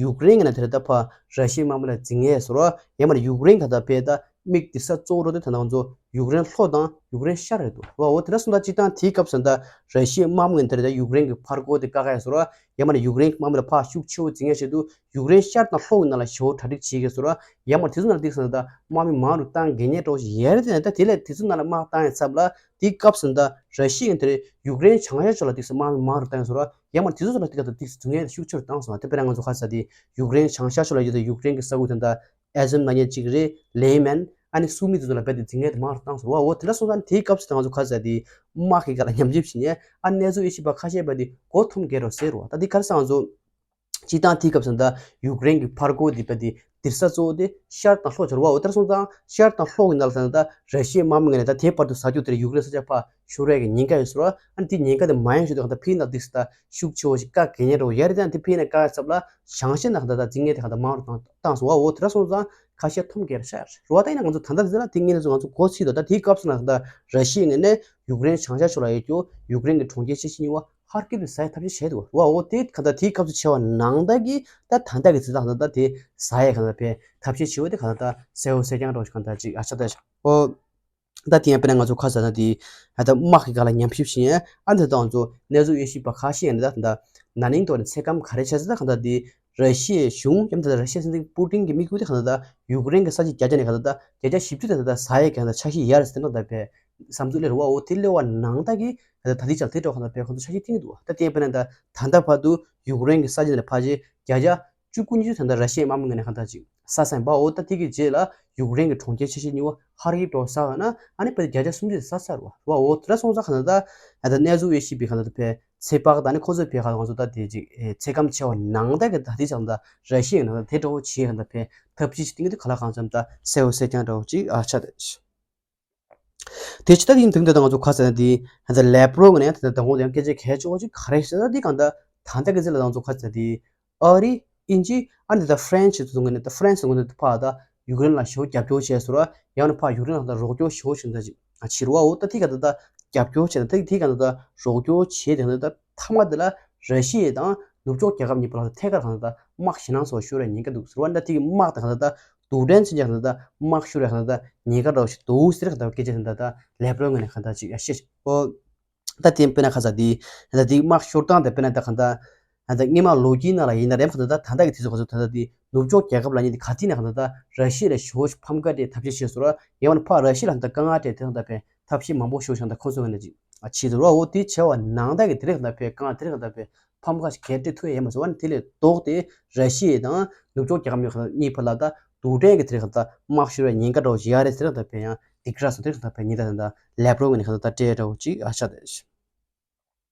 ཡུཀ་རེན་གྱི་ནས་ད་ད་ཕར་ར་ཤི་ཡའི་དམག་མི་ལ་འཛིང་ཡས་ཟེར་བ། ཡང་མ་ཡུཀ་རེན་ག་ད་ཕར་ད་ དམིགས་འདིར་ས་གཙོ་བོ་རོ་དེ་ད་ང་ཚོ་ཡུཀ་རེན་ལྷོ་དང་ཡུཀ་རེན་ཤར་རེད་འདུག་བ། འོ་དེ་འདྲ་སོང་ཙང་སྤྱིར་བཏང་དེའི་སྐབས་སུ་ད་ར་ཤི་ཡའི་དམག་མི་ངན་དེ་རེད། ད་ཡུཀ་རེན་གྱི་ཕར་རྒོལ་དེ་བཀག་ཡ་སོ་ར། ཡང་མིན་ན་ཡུཀ་རེན་གྱི་དམག་མི་ལ་ཕར་ཤུགས་ཆེ་བོ་འཛིན་ཡ་ཆེད་དུ་ཡུཀ་རེན་ཤར་དང་ལྷོ་གི་ནང་ལ་ཞེ་བོ་གྲ་སྒྲིག་བྱེད་ཀྱི་སོ་ར། ཡང་མིན་ན་དེ་ཚོ་ནང་ལ་ཏིག་སོང་ད་དམག་མི་མང་རུ་བཏང་དགོས་ངེས་འགྲོ་ཞིག་ཡ་རེད། དེ་ནས་ད་དེ་ལས་དེ་ཚོ་ནང་ལ་དམག་བཏང་ཡ་ཚབ་ལ་དེའི་སྐབས་སུ་ད་ར་ཤི་ཡ་ངན་དེ་རེད། ཡུཀ་རེན་བྱང་ཤར་ཕྱོགས་ལ་ཏིག་སོང་དམག་མི་མང་རུ་བཏང་ཡ་སོ་ར། ཡང་མིན་ན་དེ་ཚོ་ནང་ལ་ཏིག་ད་ཏིག་སོང་འཛིན་ཡ་ཤུགས་ཆེ་རུ་བཏང་སོང་། དེ་དཔེར་ན་ང་ཚོ་ཁ་ས་དེ་ཡུཀ་རེན་བྱང་ཤར་ཕྱོགས་ལ་ཡོད་དེ་ཡུཀ་རེན་གྱི་ས་ཁུལ་དེ་ད། ཨེ་ཛམ་ན་ཉེ་གཅིག་རེད། ལེ་མན། ཨ་ནི་སུ་མི་དེ་ཚོ་ལ་རྦད་དེ་འཛིན་ངེས་དེ་མང་རུ་བཏང་སོང་བ། འོ་དེ་འདྲ་སོང་ཙང་དེའི་སྐབས་སུ་ད་ང་ཚོ་ཁ་ས་དེ་དམག་གི་སྒང་ལ་ཉམས་ཞིབ་བྱེད་ཉེ་ཨ་གནས་ཚུལ་དབྱེ་ཞིབ་པ་ཁ་ཤས་པ་དེ་མགོ་འཐོམ་གས་རོགས་ཟེར་རོ། ད་དེ་ག་རེ་ཟེར་ང་ཚོ་སྤྱིར་བཏང་དེའི་སྐབས་སུ་ད་ཡུཀ་རེན་གྱི་ཕར་རྒོལ་དེ་རྦད་དེ་འདིར་ས་གཙོ་བོ་དེ་ཤར་དང་ལྷོ་ཆར་བ། འོ་དེ་འདྲ་སོང་ཙང་ཤར་དང་ལྷོ་གི་ནང་ལ་ད་ད་ར་ཤི་ཡའི་དམག་མི་ངན་ལས་ད་དེའི་བར་དུ་ཟ་རྒྱུ་དེར་ཡུཀ་རེན་ས་ཆ་ཕར་ཤོར་ཡས་ཀྱི་ཉེན་ཁ་ཡོད་སོ་ར། ཨ་ནི་དེ་ཉེན་ཁ་དེ་མ་ཡོང་ཞིག་ཏུ་གང་ལྟར་ཕི་ནང་ཏིག་སི་ད་ཤུགས་ཆེ་བོ་ཞིག་བཀག་གི་ཉེན་རོ་ཡ་རེད། ཨ་ནི་དེ་ཕི་ནས་བཀག་ཡ་ཚབ་ལ་བྱང་ཤར་ནང་གང་ལྟར་ད་འཛིན་ངེས་དེ་གང་ལྟར་མང་རུ་བཏང་བཏང་སོང་བ། འོ་དེ་འདྲ་སོང་ཙང་ཁ་ཤས་འཐོམ་གྱི་རེད་ཤག་རེད་བ། ད་ཡིན་ན་ང་ཚོ་ད་ལྟ་ཟེར་ལ་དེ་ངེས་ལས་ཚོ་ང་ཚོ་གོ་ཚིག་དོ། ད་དེའི་སྐབས་སུ་ནང་གང་ལྟར་ར་ཤི་ཡའི་ངོས་ནས་ཡུཀ་རེན་བྱང་ཤར་ཕྱོགས་ལ་ཡོད་རྒྱུ་ཡུཀ་རེན་གྱི་གྲོང་ཁྱེར་ཆེ་ཤོས་གཉིས་པ་ཧར་ཀིབ་དེ་ཟ་ཡ་ཐབས་ཤེས་བྱས་འདུག་བ། འོ་དེ་གང་ལྟར་དེའི་སྐབས་སུ་བྱས་པ་ནང་ལྟར་གྱི་ད་ད་ལྟ་གི་ཚེ་ད་གང་ལྟར་ད་དེ་ཟ་ཡ་གང་ལྟར་དཔེ་ཐབས་ཤེས་བྱས་པ་དེ་གང་ལྟར་ད་གསལ་བོ་གསལ་རྐྱང་རོ་ཞིག་གང་ལྟར་ཅིག་ཨ་ཆ་ད་ཤག་འོ། ད་དེ་ཡང་དཔེར་ན་ང་ཚོ་ཁ་ས་ན་དེ་ད་དམག་གི་སྒང་ལ་ཉམས་ཞིབ་བྱེད་ཡ་ཨ་འདི་དང་ཚོ་གནས་ཚུལ་དབྱེ་ཞིབ་པ་ཁ་ཤས་ཡང་ད་ད་ན་ནིང་ཐོག་ནས་ཚེ་སྐམ་ག་རེ་བྱས་ཟེར་ད་གང་ལྟར་དེ་ར་ཤི་ཡའི་གཞུང་ཡང་ད་ར་ཤི་ཡའི་སྲིད་འཛིན་པུ་ཏིན་གྱི་དམིགས་ཡུལ་དེ་གང་ལྟར་ད་ཡུཀ་རེན་གྱི་ས་ཆ་བརྒྱ་ཆ་ནས་གང་ལྟར་ད་བརྒྱ་ཆ་བཞི་བཅུ་དེ་ད་ད་ཟ་ཡ་གང་ལྟར་འཆར་གཞི་ཡར་ཟེར་ན་ད་དཔེ་བསམ་ཚུལ་སླེབས་རེད་བ། འོ་དེ་སླེབས་པ་ནང་ལྟར་གྱི་ད་ད་དེ་ཅང་དེ་འགྲོ་གང་ལྟར་དཔེ་ཁོང་ཚོ་འཆར་གཞི་བཏིང་གི་འདུག་བ། ད་དེ་དཔེར་ན་ད་ད་ལྟ་བར་དུ་ཡུཀ་རེན་གྱི་ས་ཆ་ནས་ཕལ་ཆེར་བརྒྱ་ཆ་བཅུ་དགུ་ཉི་ཤུ་ད་ལྟ་ར་ཤི་ཡའི་དམག་མི་ངོས་ནས་གང་ལྟར་ཅིག་ཟ་ས་ཡིན་པ། འོ་ད་དེ་གི་རྗེས་ལ་ཡུཀ་རེན་གྱི་གྲོང་ཁྱེར་ཆེ་ཤོས་གཉིས་པ་ཧར་ཀིབ་འགྲོ་ཟ་བ་ན་ཨ་ནི་ཕལ་ཆེར་བརྒྱ་ཆ་སུམ་ཅུ་ཟ་ཚར་བ། འོ་དེ་འདྲ་སོང་ཙང་གང་ལྟར་ད་ད་གནས་ཚུལ་དབྱེ་ཞིབ་པའི་གང་ལྟར་ཕལ་ཚེ་དཔག་ད་ནི་ཁོ་ཚོའི་ཕལ་གང་ལྟར་ང་ཚོ་ད་དེ་ཅིག་ཚེ་སྐམ་ཆེ་བ་ནང་ལྟར་གི་ད་དེ་ཅང་ད་ར་ཤི་ཡའི་ནང་ད་དེ་འདྲ་བོ་བྱེད་གང་ལྟར་ཕལ་ཐབས་ཤེས་ཅིག་བཏིང་གི་འདུག་ག་ལ་གང་འཚམ་ད་གསལ་བོ་གསལ་རྐྱང་འདྲ་བོ་ཅིག་ཨ་ཆ་དེ། དེ་ཅི་ལྟར་ཡིན་དུས་འདི་ང་ཚོ་ཁ་ཟེར་ན་དེ་ཧ་ད་ལེབ་རོ་ངོས་ནས་ད་དང་པོ་དེ་ཡང་སྐད་ཆ་གལ་ཆེ་བ་ཅིག་ག་རེ་ཟེར་ན་དེ་གང་ལྟར་ད་ལྟ་གི་ཚེ་ལ་ང་ཚོ་ཁ་ཟེར་ན་དེ་ཨ་རི་དབྱིན་ཇི་ཨ་ནི་ད་ཧྥ་རན་སི་ཚོ་ངོས་ནས་ད་ཧྥ་རན་སི་ངོས་ནས་ད་ཕར་ད་ཡུཀ་རེན་ལ་ཞེ་པོ་རྒྱབ་སྐྱོར་བྱས་སོང་ར། ཡང་ན་ཕར་ཡུཀ་རེན་ལ་ད་རོགས་སྐྱོར་ཞེ་པོ་བྱས་ད་ཅིག་ཕྱིར་བ། འོ་ད་དེ་གང་ལྟར་ད་རྒྱབ་སྐྱོར་བྱས་ན་ད་དེ་གང་ལྟར་ད་རོགས་སྐྱོར་བྱས་དེ་གང་ལྟར་ད་མཐའ་མ་དེ་ལ་ར་ཤི་ཡ་དང་ནུབ་ཕྱོགས་རྒྱལ་ཁབ་གཉིས་བར་ལ་ཐད་ཀར་གང་ལྟར་ད་དམག་ཞེད་སྣང་ཚ་བོ་ཤོར་བའི་ཉེན་ཁ་འདུག་ཟེར་བ། འདྲ་དེ་གི་དམག་དང་གང་ལྟར་ད་རྡུལ་ཕྲན་མཚོན་ཆ་གང་ལྟར་ད་དམག་ཤོར་བའི་གང་ལྟར་ད་ཉེན་ཁ་འདྲ་བོ་ཞིག་འདུག་ཟེར་གང་ལྟར་སྐད་ཆ་གང་ལྟར་ད་ལེབ་རོ་ངོས་ནས་གང་ལྟར་ཅིག་ཡ་བཤད་ཨོ། ད་དེ་དཔེར་ན་ཁ་ས་དེ་ད་དེ་དམག་ཤོར་སྟངས་དེ་དཔེར་ན་ད་གང་ལྟར་ད་སྔོན་མ་ལོ་རྒྱུས་ནང་ལ་ཡིན་ན་རེད། གང་ལྟར་ད་ད་ལྟ་གི་དུས་ཚོད་གང་ཚོད་ད་ལྟ་དེ་ནུབ་ཕྱོགས་རྒྱལ་ཁབ་ལ་ཉིད་དེ་ག་དུས་ནས་གང་ལྟར་ད་ར་ཤི་ཡ་ལ་ཞེ་པོ་ཕམ་ཁ་སྤྲད་ཐབས་ཤེས་བྱས་སོང་ར། ཡང་ན་ཕར་ར་ཤི་ཡ་ལ་གང་ལྟར་དཀའ་ངལ་སྤྲད་དེ་གང་ལྟར་ཕན། ཐབས་ཤེས་མང་པོ་ཤོར་བྱུང་། ད་ཁོ་ཚོའི་ངོས་ནས་ཅིག་ཨ་བྱེད་དུ་རོགས། འོ་དེ་བྱས་པ་ནང་ལྟར་གྱི་དེ་རིང་གང་ལྟར་ཕན་དཀའ་ངལ་དེ་རིང་གང་ལྟར་ཕན་ཕམ་ཁ་ཞིག་གས་སྤྲད་ཐུབ་ཡ་ཡོད་མ་རེད་པ། ཨ་ནི་དེ་ལས་ལྡོག་སྟེ་ར་ཤི་ཡ་དང་ནུབ་ཕྱོགས་རྒྱལ་ཁབ་གཉིས་གང་ལྟར་གཉིས་བར་ལ་ད་རྡུལ་ཕྲན་གྱི་དེ་རིང་གང་ལྟར་དམག་ཤོར་བའི་ཉེན་ཁ་འདྲ་བོ་ཞིག་ཡོད་རེད། དེ་རིང་གང་ལྟར་ཕན་ཡང་སྡིགས་ར་སོང་། དེ་རིང་གང་ལྟར་ཕན་ཉེན་ད་གང་ལྟར་ལེབ་རོ་ངོས་ནས་གང་ལྟར་ད་སྤྲད་འདྲ་བོ་ཅིག་ཨ་ཆ་དེ།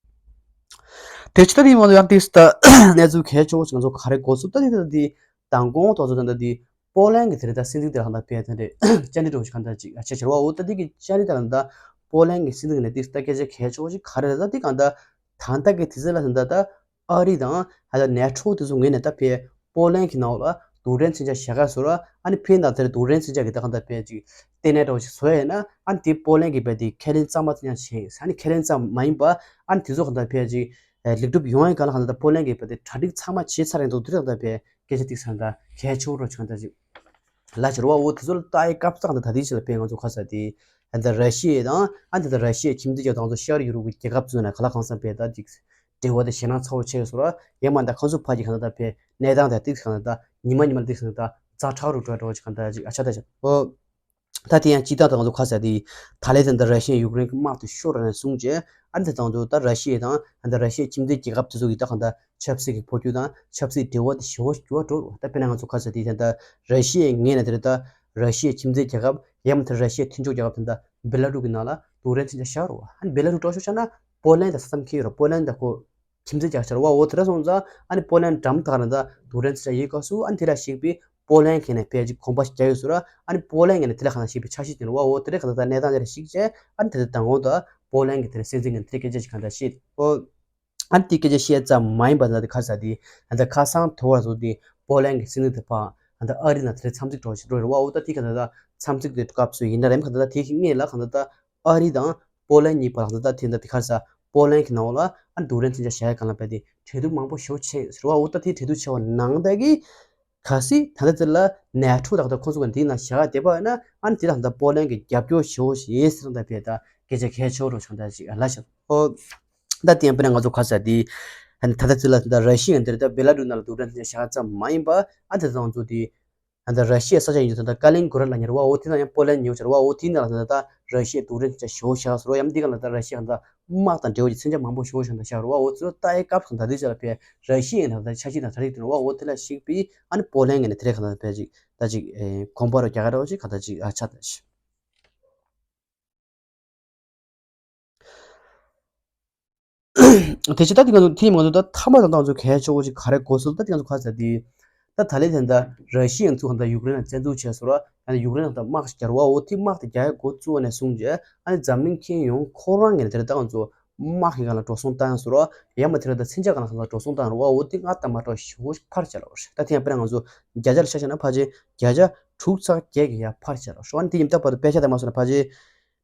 དེ་ཅི་ལྟར་ཡིན་མ་གཏོགས་ཡང་ཏིག་ཙམ་ད་གནས་ཚུལ་གལ་ཆེ་བོ་ཞིག་ང་ཚོ་ག་རེ་གོ་ཐུབ། ད་ནི་ད་འདི་མདང་དགོང་ཐོག་ཚོ་ད་ལྟ་འདི་པོ་ལན་གྱི་དེ་རིང་ད་སྲིད་འཛིན་དེ་ལ་གང་ལྟར་ཕན་དེ་འདྲས་བཅར་འདྲི་འདྲ་བོ་ཞིག་གང་ལྟར་ཅིག་བྱས་བྱས་རེད་པ། འོ་ད་འདི་གི་བཅར་འདྲི་ད་ལ་ད་པོ་ལན་གྱི་སྲིད་འཛིན་ནས་ཏིག་ཙམ་ད་སྐད་ཆ་གལ་ཆེ་བོ་ཞིག་ག་རེ་རེད། ད་འདི་གང་ལྟར་ད་ལྟ་གི་དུས་ཚོད་ལ་ད་ལྟ་ད་ཨ་རི་དང་ཧ་ད་ནེ་ཊོ་དེ་ཚོ་ངོས་ནས་ད་ཕན་པོ་ལན་གྱི་ནང་ལ་རྡུལ་ཕྲན་མཚོན་ཆ་བཞག་ག་སོང་ར། ཨ་ནི་ཕན་ད་དེར་རྡུལ་ཕྲན་མཚོན་ཆ་གི་ད་གང་ལྟར་ཕན་ཅིག་ལྟེ་གནས་འདྲ་བོ་ཞིག་བཟོ་ཡ་ཡིན་ན། ཨ་ནི་དེ་པོ་ལན་གྱིས་རྦད་དེ་ཁས་ལེན་གཙང་མ་ཙམ་ཡང་བྱས། ཨ་ནི་ཁས་ལེན་ཙམ་མ་ཡིན་པ་ཨ་ནི་དེ་ཚོ་གང་ལྟར་ཕན་ཅིག་ལེགས་གྲུབ་ཡོང་ཡ་གང་ལ་གང་ལྟར་པོ་ལན་གྱིས་རྦད་དེ་གྲ་སྒྲིག་ཚང་མ་བྱས་ཚར་ཡིན་འདུག་དེ་ལ་གང་ལྟར་ཕན་སྐད་ཆ་ཏིག་ཙམ་ད་གལ་ཆེ་བོ་འདྲ་བོ་ཞིག་གང་ལྟར་ཅིག་ལ་བྱེད་རེད་པ། འོ་དེ་ཚོ་ལ་ལྟ་ཡའི་སྐབས་སུ་གང་ལྟར་ད་ལྟའི་ཆ་ལ་ཕན་ང་ཚོ་ཁ་ས་དེ་ཨ་ནི་ད་ར་ཤི་ཡ་དང་ཨ་ནི་ད་ར་ཤི་ཡའི་ཁྱིམ་མཚེས་ཀྱི་དང་ཚོ་ཤར་ཡུ་རོབ་ཀྱི་རྒྱལ་ཁབ་ཚོའི་ནང་གང་ལ་གང་འཚམ་ཕན་ད་ཅིག་འབྲེལ་བ་དེ་ཞེད་སྣང་ཚ་བོ་ཆགས་སོང་ར། ཡང་མིན་ད་ཁོ་ཚོ་ཕར་གྱི་གང་ལྟར་ད་ཕན་གནས་སྟངས་དེ་ཏིག་ཙམ་གང་ལྟར་ད་ཉི་མ་ཉི་མ་ལ་ཏིག་ཙམ་གང་ལྟར་ཛ་དྲག་རུ་འགྲོ་འགྲོ་ཅིག་གང་ལྟར་ཅིག་ཨ་ཆ་ད་ཆ་ཨོ། ད་དེ་ཡང་སྤྱིར་བཏང་ད་ང་ཚོ་ཁ་ས་དེ་ད་ལན་དེ་འདི་ར་ཤི་ཡ་ཡུཀ་རེན་གྱི་དམག་དེ་ཤོར་ར་ནས་བཟུང་བྱས་ཨ་འདི་ད་ང་ཚོ་ད་ར་ཤི་ཡ་དང་ཨ་འདི་ར་ཤི་ཡའི་ཁྱིམ་མཚེས་རྒྱལ་ཁབ་དེ་ཚོ་གི་ད་གང་ལྟར་ཆབ་སྲིད་ཀྱི་འཕོ་འགྱུར་དང་ཆབ་སྲིད་འབྲེལ་བ་དེ་ཞེ་པོ་འགྱུར་བ་འགྲོ་ར། ད་དཔེར་ན་ང་ཚོ་ཁ་ས་དེ་ད་ལྟ་ར་ཤི་ཡའི་ངོས་ནས་དེ་རེད། ད་ར་ཤི་ཡའི་ཁྱིམ་མཚེས་རྒྱལ་ཁབ་ཡང་མིན་ད་ར་ཤི་ཡའི་མཐུན་ཕྱོགས་རྒྱལ་ཁབ་དེ་ད་བེ་ལ་རུ་གི་ནང་ལ་རྡུལ་ཕྲན་མཚོན་ཆ་བཞག་ར། ཨ་ནི་བེ་ལ་རུ་འགྲོ་ཤོག་བྱས་ན་པོ་ལན་དང་ས་མཚམས་འཁེལ་ཡོད་ར། པོ་ལན་དང་ཁོ་ཁྱིམ་མཚེས་རྒྱག་ཆར་བ། འོ་དེ་འདྲ་སོང་ཙང་ཨ་ནི་པོ་ལན་འགྲམ་དག་ན་ད་རྡུལ་ཕྲན་ཚོན་ཆ་ཡོད་སྐབས་སུ་ཨ་ནི་དེ་ལ་གཞིགས་པའི་པོ་ལན་གྱི་ནས་ཕལ་ཆེར་གོམ་པ་ཞིག་རྒྱག་ཡོད་ཟེར་ར། ཨ་ནི་པོ་ལན་གྱི་ནས་དེ་ལ་གང་ལ་གཞིགས་པའི་འཆར་གཞི་དེ་ལ་བ། འོ་དེ་འདྲ་གང་ལྟར་ད་གནས་སྟངས་དེ་ལ་གཞིགས་བྱས་ཨ་ནི་དེ་ལྟར་མདང་དགོང་དུ་པོ་ལན་གྱི་དེ་ལ་སྲིད་འཛིན་གྱི་དེ་སྐད་ཆ་ཞིག་གང་ལྟར་བཤད། འོ་ཨ་ནི་དེ་སྐད་ཆ་བཤད་ཙམ་མ་ཡིན་པ་ད་ཁ་ས་དེ་ད་ཁ་སང་དེ་བར་དུ་དེ་པོ་ལན་གྱི་སྲིད་འཛིན་དེ་ཕར་ད་ཨ་རི་ནང་དེ་ལ་འཚམས་གཟིགས་འགྲོ་ཞིག་འགྲོ་རེད་བ། འོ་ད་དེ་གང་ལྟར་ད་འཚམས་གཟིགས་དེ་སྐབས་སུ་ཡིན་ན་རེམ་གང་ལྟར་ད་དེ་གི་སྔས་ལ་གང་ལྟར་ད་ཨ་རི་དང་པོ་ལན་གཉིས་བར་ལ་ད་དེ་འདྲ་དེ་གར་ས་པོ་ལན་གྱི་ནང་ལ་ཨ་རྡུལ་ཕྲན་མཚོན་ཆ་བཞག་ཡ་གང་ལ་བས་ཏེ་འབྲེལ་གཏུག་མང་པོ་ཞེ་པོ་བྱས་ཟེར་བ། འོ་ད་དེ་འབྲེལ་གཏུག་བྱས་པ་ནང་ལྟར་གྱི་ གལ་སྲིད་ད་ལྟ་དེ་ལ་ནེ་ཊོ་དང་ད་ཁོང་ཚོ་གི་འདི་ན་བཞག་བསྡད་པ་ཡིན་ན་ཨ་ནི་དེ་ལ་ད་པོ་ལན་གི་རྒྱབ་སྐྱོར་ཞེ་པོ་ཞིག་ཡིན་ཟེར་ད་བས་ད་སྐད་ཆ་གལ་ཆེ་བོ་རུ་བྱུང་ད་ཅིག་ལ་ཤག་ཨོ། ད་དེ་ཡང་དཔེར་ན་ང་ཚོ་ག་ས་དེ་ད་ལྟ་དེ་ལ་ད་ར་ཤི་ཡ་འདིར་ད་བེ་ལ་རུ་ན་ལ་འདུག་ད་བཞག་ཙམ་མ་ཡིན་པ་ཨ་ད་ང་ཚོ་དེ། ཨ་ད་ར་ཤི་ཡའི་ས་ཆ་ཡིན་རྒྱུ་ད་ད་ཀ་ལིན་གོ་ར་ལ་ཉེ་རུ་བ་འོ་དེ་ན་ཡང་པོ་ལན་ཉེ་བོ་ཆ་རུ་བ་འོ་དེ་ན་ལ་ད་ད་ར་ཤི་ཡའི་རྡུལ་ཕྲན་ཆ་ཞོ་བཞག་སོ་རོ་ཡང་འདི་ག་ལ་ད་ར་ཤི་ཡ་ད་དམག་དང་འབྲེལ་བ་ཡི་མཚོན་ཆ་མང་པོ་ཞོ་བཞག་ད་བཞག་རུ་བ་འོ་ཚོ་ད་ཡའི་སྐབས་སུ་ད་དེ་ཆ་ལ་ཕེ་ར་ཤི་ཡའི་ན་ད་ཆ་ཤི་ད་ད་རིག་དེ་རུ་བ་འོ་དེ་ལ་ཞིག་པའི་ཨ་ནི་པོ་ལན་ངེ་ནས་དེ་རེ་ག་ད་ཕེ་ཅིག་ད་ཅིག་གོམ་པ་རུ་རྒྱ་གར་རོ་ཅིག་ག་ད་ཅིག་ཨ་ཆ་ད་ཤི། དེ་ཕྱི་ད་དེ་ང་ཚོ་ཐིམ་ང་ཚོ་ད་ཐ་མ་དང་ད་ང་ཚོ་གལ་ཆེ་བོ་ཅིག་ག་རེ་གོ་སོལ་ད་དེ་ང་ཚོ་ཁ་ཚ་དེ་ད་ད་ལེ་དེ་ད་ར་ཤི་ཡ་ཚོ་ག་ད་ཡུཀ་རེན་ལ་བཙན་འཛུལ་བྱས་སོ་ར་ཡང་ན་ཡུཀ་རེན་ལ་ད་དམག་རྒྱལ་བ་འོ་དེ་དམག་དེ་རྒྱལ་ཡ་འགོ་བཙུགས་ནས་བཟུང་རྗེས་ཨ་ནི་འཛམ་གླིང་ཁྱོན་ཡོངས་ཁོ་རང་ངེས་དེ་ད་ང་ཚོ་དམག་གི་སྒང་ལ་འགྲོ་སོང་བཏང་སོ་ར་ཡང་མ་དེ་ར་ད་མཚོན་ཆ་སྒང་ལ་གང་ལ་འགྲོ་སོང་བཏང་ར་བ་འོ་དེ་ང་ད་མ་འགྲོ་ཞེ་བོ་ཕར་བྱས་ལ་བ་ད་དེ་ཡང་དཔེར་ན་ང་ཚོ་བརྒྱ་ཆ་ལ་ཆ་བཞག་ན་ཕལ་ཆེར་བརྒྱ་ཆ་དྲུག་ཚེག་བརྒྱད་ཀྱི་ཡ་ཕར་བྱས་ལ་བ་ཨ་ནི་དེ་ཡིན་ད་བར་དུ་དཔེ་ཆ་དང་མ་སོང་ན་ཕལ་ཆེར།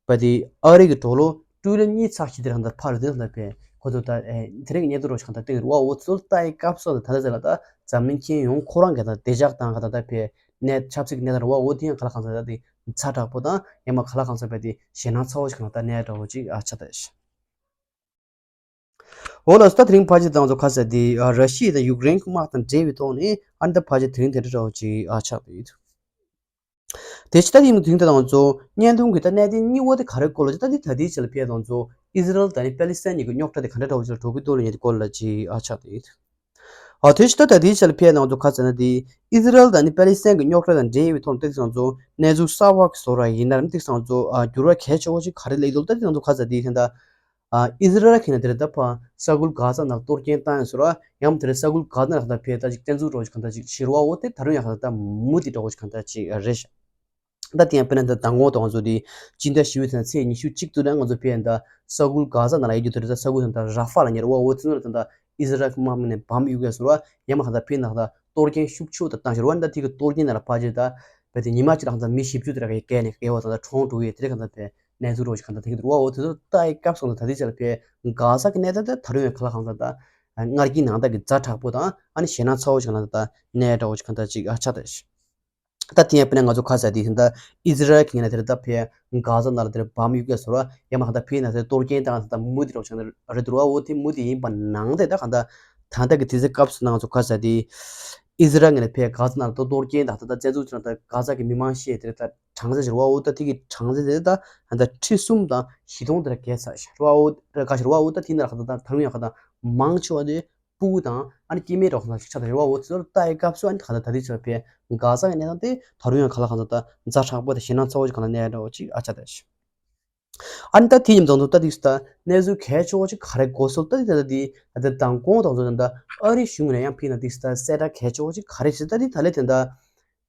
བ་དེ་ཨ་རི་གི་ཌོ་ལར་ཊི་རི་ལི་ཡོན་གཉིས་ཚེག་གཅིག་དེ་རང་དང་ཕར་དེ་ལ་བས་ཁོ་ཚོ་ད་ཨེ་དེ་རིང་གི་གནས་ཚུལ་རོ་ཞིག་གང་ལྟར་སྟེང་རུ་བ་འོ་ཚོ་ལྟ་ཡི་སྐབས་སུ་ད་ད་ད་ལ་ད་འཛམ་གླིང་ཁྱོན་ཡོངས་ཁོ་རང་གི་ད་བདེ་འཇགས་དང་ག་ད་ད་བས་གནས་ཆབ་སྲིད་ཀྱི་གནས་སྟངས་རུ་བ་འོ་དེ་ཡང་ག་ལ་གང་ཚ་ད་དེ་ཛ་དྲག་པོ་དང་ཡང་མ་ག་ལ་གང་ཚ་བས་དེ་ཞེད་སྣང་ཚ་བོ་ཞིག་གང་ལྟར་གནས་འདྲ་བོ་ཅིག་ཨ་ཆ་ད་ཤི། འོ་ལགས་སོ་ད་དེ་རིང་ཕལ་ཆེར་དང་ཚོ་ཁ་ས་དེ་ཨ་ར་ཤི་ཡ་དང་ཡུཀ་རེན་གྱི་དམག་དང་འབྲེལ་བའི་ཐོག་ནས་ཨ་ནི་ད་ཕལ་ཆེར་དེ་རིང་དེ་འདྲ་འདྲ་བོ་ཅིག་ཨ་ཆགས་ཡོད། དེ་ཕྱི་ད་ཐེངས་དེང་དེ་དང་ཚོ་བརྙན་ཐུང་གི་ད་གནད་དོན་གཉིས་པོ་དེ་ག་རེ་སྐོར་ལ་ད་དེ་ད་དེའི་ཆེད་ལ་ཕེབས་དང་ཚོ་ཨི་ཟི་རལ་དང་ནི་པེ་ལི་སི་ཐན་གཉིས་ཀྱི་རྙོག་དྲ་དེ་ག་འདྲ་འདྲ་བོ་ཅིག་ལ་གྲོགས་པོའི་ཐོག་ལ་ཉེ་དེ་སྐོར་ལ་ཅིག་ཨ་ཆགས་དེ་ཡོད། ཨ་དེ་ཕྱི་ད་ད་དེའི་ཆེད་ལ་ཕེབས་དང་ཚོ་ཁ་ཚ་ན་དེ་ཨི་ཟི་རལ་དང་ནི་པེ་ལི་སི་ཐན་གྱི་རྙོག་དྲ་དང་འབྲེལ་བའི་ཐོག་ལ་ཏིག་ཙམ་ཚོ་གནས་ཚུལ་གསར་བ་གི་བཟོ་ར་ཡིན་ན་རམ་ཏིག་ཙམ་ཚོ་ཨ་འགྱུར་བ་གལ་ཆེ་བོ་ཅིག་ག་རེ་སླེབས་འདུག་ད་དེ་དང་ཚོ་ཁ་ཚ་དེ་ཡིན་ད། ཨ་ཨི་ཟི་རལ་གྱིས་ནི་དེར་ད་ཕ་ས་ཁུལ་གྷ་ཛ་ནང་གཏོར་སྐྱོན་བཏང་ཡོད་ཟེར་བ་ཡང་དེར་ས་ཁུལ་གྷ་ཛ་ནང་ད་ཕེ་ད་ཅིག་བཙན་འཛུལ་རོགས་ཀྱི་གང་ད་ཅིག་ཕྱི་རུ་བ་འོ་དེ་ད་རུང་ཡང་གང་ད་མུ་དེ་འདྲ་བོ་ཅིག་གང་ད་ཅིག་རེད་ཤག་ད་དེ་ཡང་དཔེར་ན་ད་མདང་དགོང་དང་ང་ཚོ་དེ་སྤྱི་ཟླ་བཞི་པའི་ཚེས་ཚེས་ཉི་ཤུ་གཅིག་ཏུ་ན་ང་ཚོ་ཕེ་ད་ས་ཁུལ་གྷ་ཛ་ནང་ལ་ཡོད་རྒྱུ་དེར་ད་ས་ཁུལ་ད་ར་ཧྥ་ལ་ཉེ་རུ་བ་འོ་ཚོ་ནང་ད་ད་ཨི་ཟི་རལ་གྱི་དམག་མི་ནས་བམ་གཡུག་གས་ཟེར་བ་ཡང་མ་གང་ད་ཕེ་ནང་ད་གཏོར་སྐྱོན་ཤུགས་ཆེ་བོ་ད་བཏང་ཞོར་བ་ད་དེ་གི་གཏོར་སྐྱོན་ནང་ལ་ཕ་ཅེ་ད་བས་དེ་ཉི་མ་གཅིག་ལ་གང་ད་མི་བཞི་བཅུ་དེ་ར་གི་བརྒལ་ནས་བརྒལ་བ་ད་ད་གྲོངས་འགྲོ་གི་ཡོད་དེ་ར་གང་ད་བས། གནས་ཚུལ་རོ་ཞིག་གང་ལྟར་དེ་གི་རུ་བ་འོ་དེ་ཚོ་ལྟ་ཡི་སྐབས་སོང་ད་ད་དེ་ཆ་ལ་ཕེ་གྷ་ཟ་གི་གནས་སྟངས་དེ་ད་རུང་ཡང་ག་ལ་གང་ལྟར་ད་སྔར་གྱི་ནང་ལྟར་གི་ཛ་དྲག་པོ་དང་ཨ་ནི་ཞེད་སྣང་ཚ་བོ་ཞིག་གང་ལྟར་ད་གནས་འདྲ་བོ་ཞིག་གང་ལྟར་ཅིག་ཨ་ཆ་ད་ཤི། ད་དེ་ཡང་དཔེར་ན་ང་ཚོ་ཁ་ས་དེ་ད་ཨི་ཟི་རལ་གི་ངོས་ནས་དེར་ད་ཕེ་གྷ་ཟ་ནང་ལ་དེར་བམ་གཡུག་གས་ཟེར་བ་ཡང་མ་གང་ལྟར་ཕེ་ན་དེར་གཏོར་སྐྱོན་བཏང་ད་མུ་དེ་རོ་ཞིག་གང་ལྟར་རེད་དེ་རུ་བ་འོ་དེ་མུ་དེ་ཡིན་པ་ནང་དེ་ད་གང་ལྟར་ད་ལྟ་གི་དུས་ཚོད་སྐབས་སུ་ན་ང་ཚོ་ཁ་ས་དེ་ཨི་ཟི་རལ་ངོས་ནས་ཕེ་གྷ་ཟ་ནང་ལ་གཏོར་སྐྱོན་དང་ད་ལྟ་བཙན་འཛུལ་བྱས་ན་ད་གྷ་ཟ་གི་མི་མང་ཤི་དེར་ད། གྲངས་ཚད་ཟེར་བ་འོ་ད་དེ་གི་གྲངས་ཚད་དེ་ད་ཧ་ད་ཁྲི་གསུམ་དང་བཞི་སྟོང་དེ་ལ་བརྒལ་ཚར་ཤག་རེད་བ་འོ་ད་ག་ཤ་རེད་བ་འོ་ད་དེ་ན་ལ་ཁ་ད་ད་རུང་ཡང་ཁ་ད་མང་ཆེ་བ་དེ་སྤུ་གུ་དང་ཨ་ནི་སྐྱེ་དམན་རོགས་ཁ་ཤ་ཆགས་ད་རེད་བ་འོ་ཚོར་ལྟ་ཡི་སྐབས་སུ་ཨ་ནི་ཁ་ད་ད་དེ་ཚོ་ཕེ་གྷ་ཟ་གི་གནས་སྟངས་དེ་ད་རུང་ཡང་ཁ་ལ་ཁ་ད་ད་ཛ་དྲག་པོ་དང་ཞེད་སྣང་ཚ་བོ་ཅིག་ག་ལ་གནས་འདྲ་བོ་ཅིག་ཨ་ཆ་ད་ཤག་ཨ་ནི་ད་དེ་ཉིན་དང་དུ་ད་དེ་ད་གནས་ཚུལ་གལ་ཆེ་བོ་ཅིག་ག་རེ་གོ་སོང་ད་དེ་ད་དེ་ད་དང་གོང་དང་དུ་ད་ཨ་རི་གཞུང་ནས་ཡང་ཕེ་ན་དེ་ད་གསལ་བསྒྲགས་གལ་ཆེ་བོ་ཅིག་ག་རེ་ཞིག་ད་དེ་ད་ལེ་དེ་ད།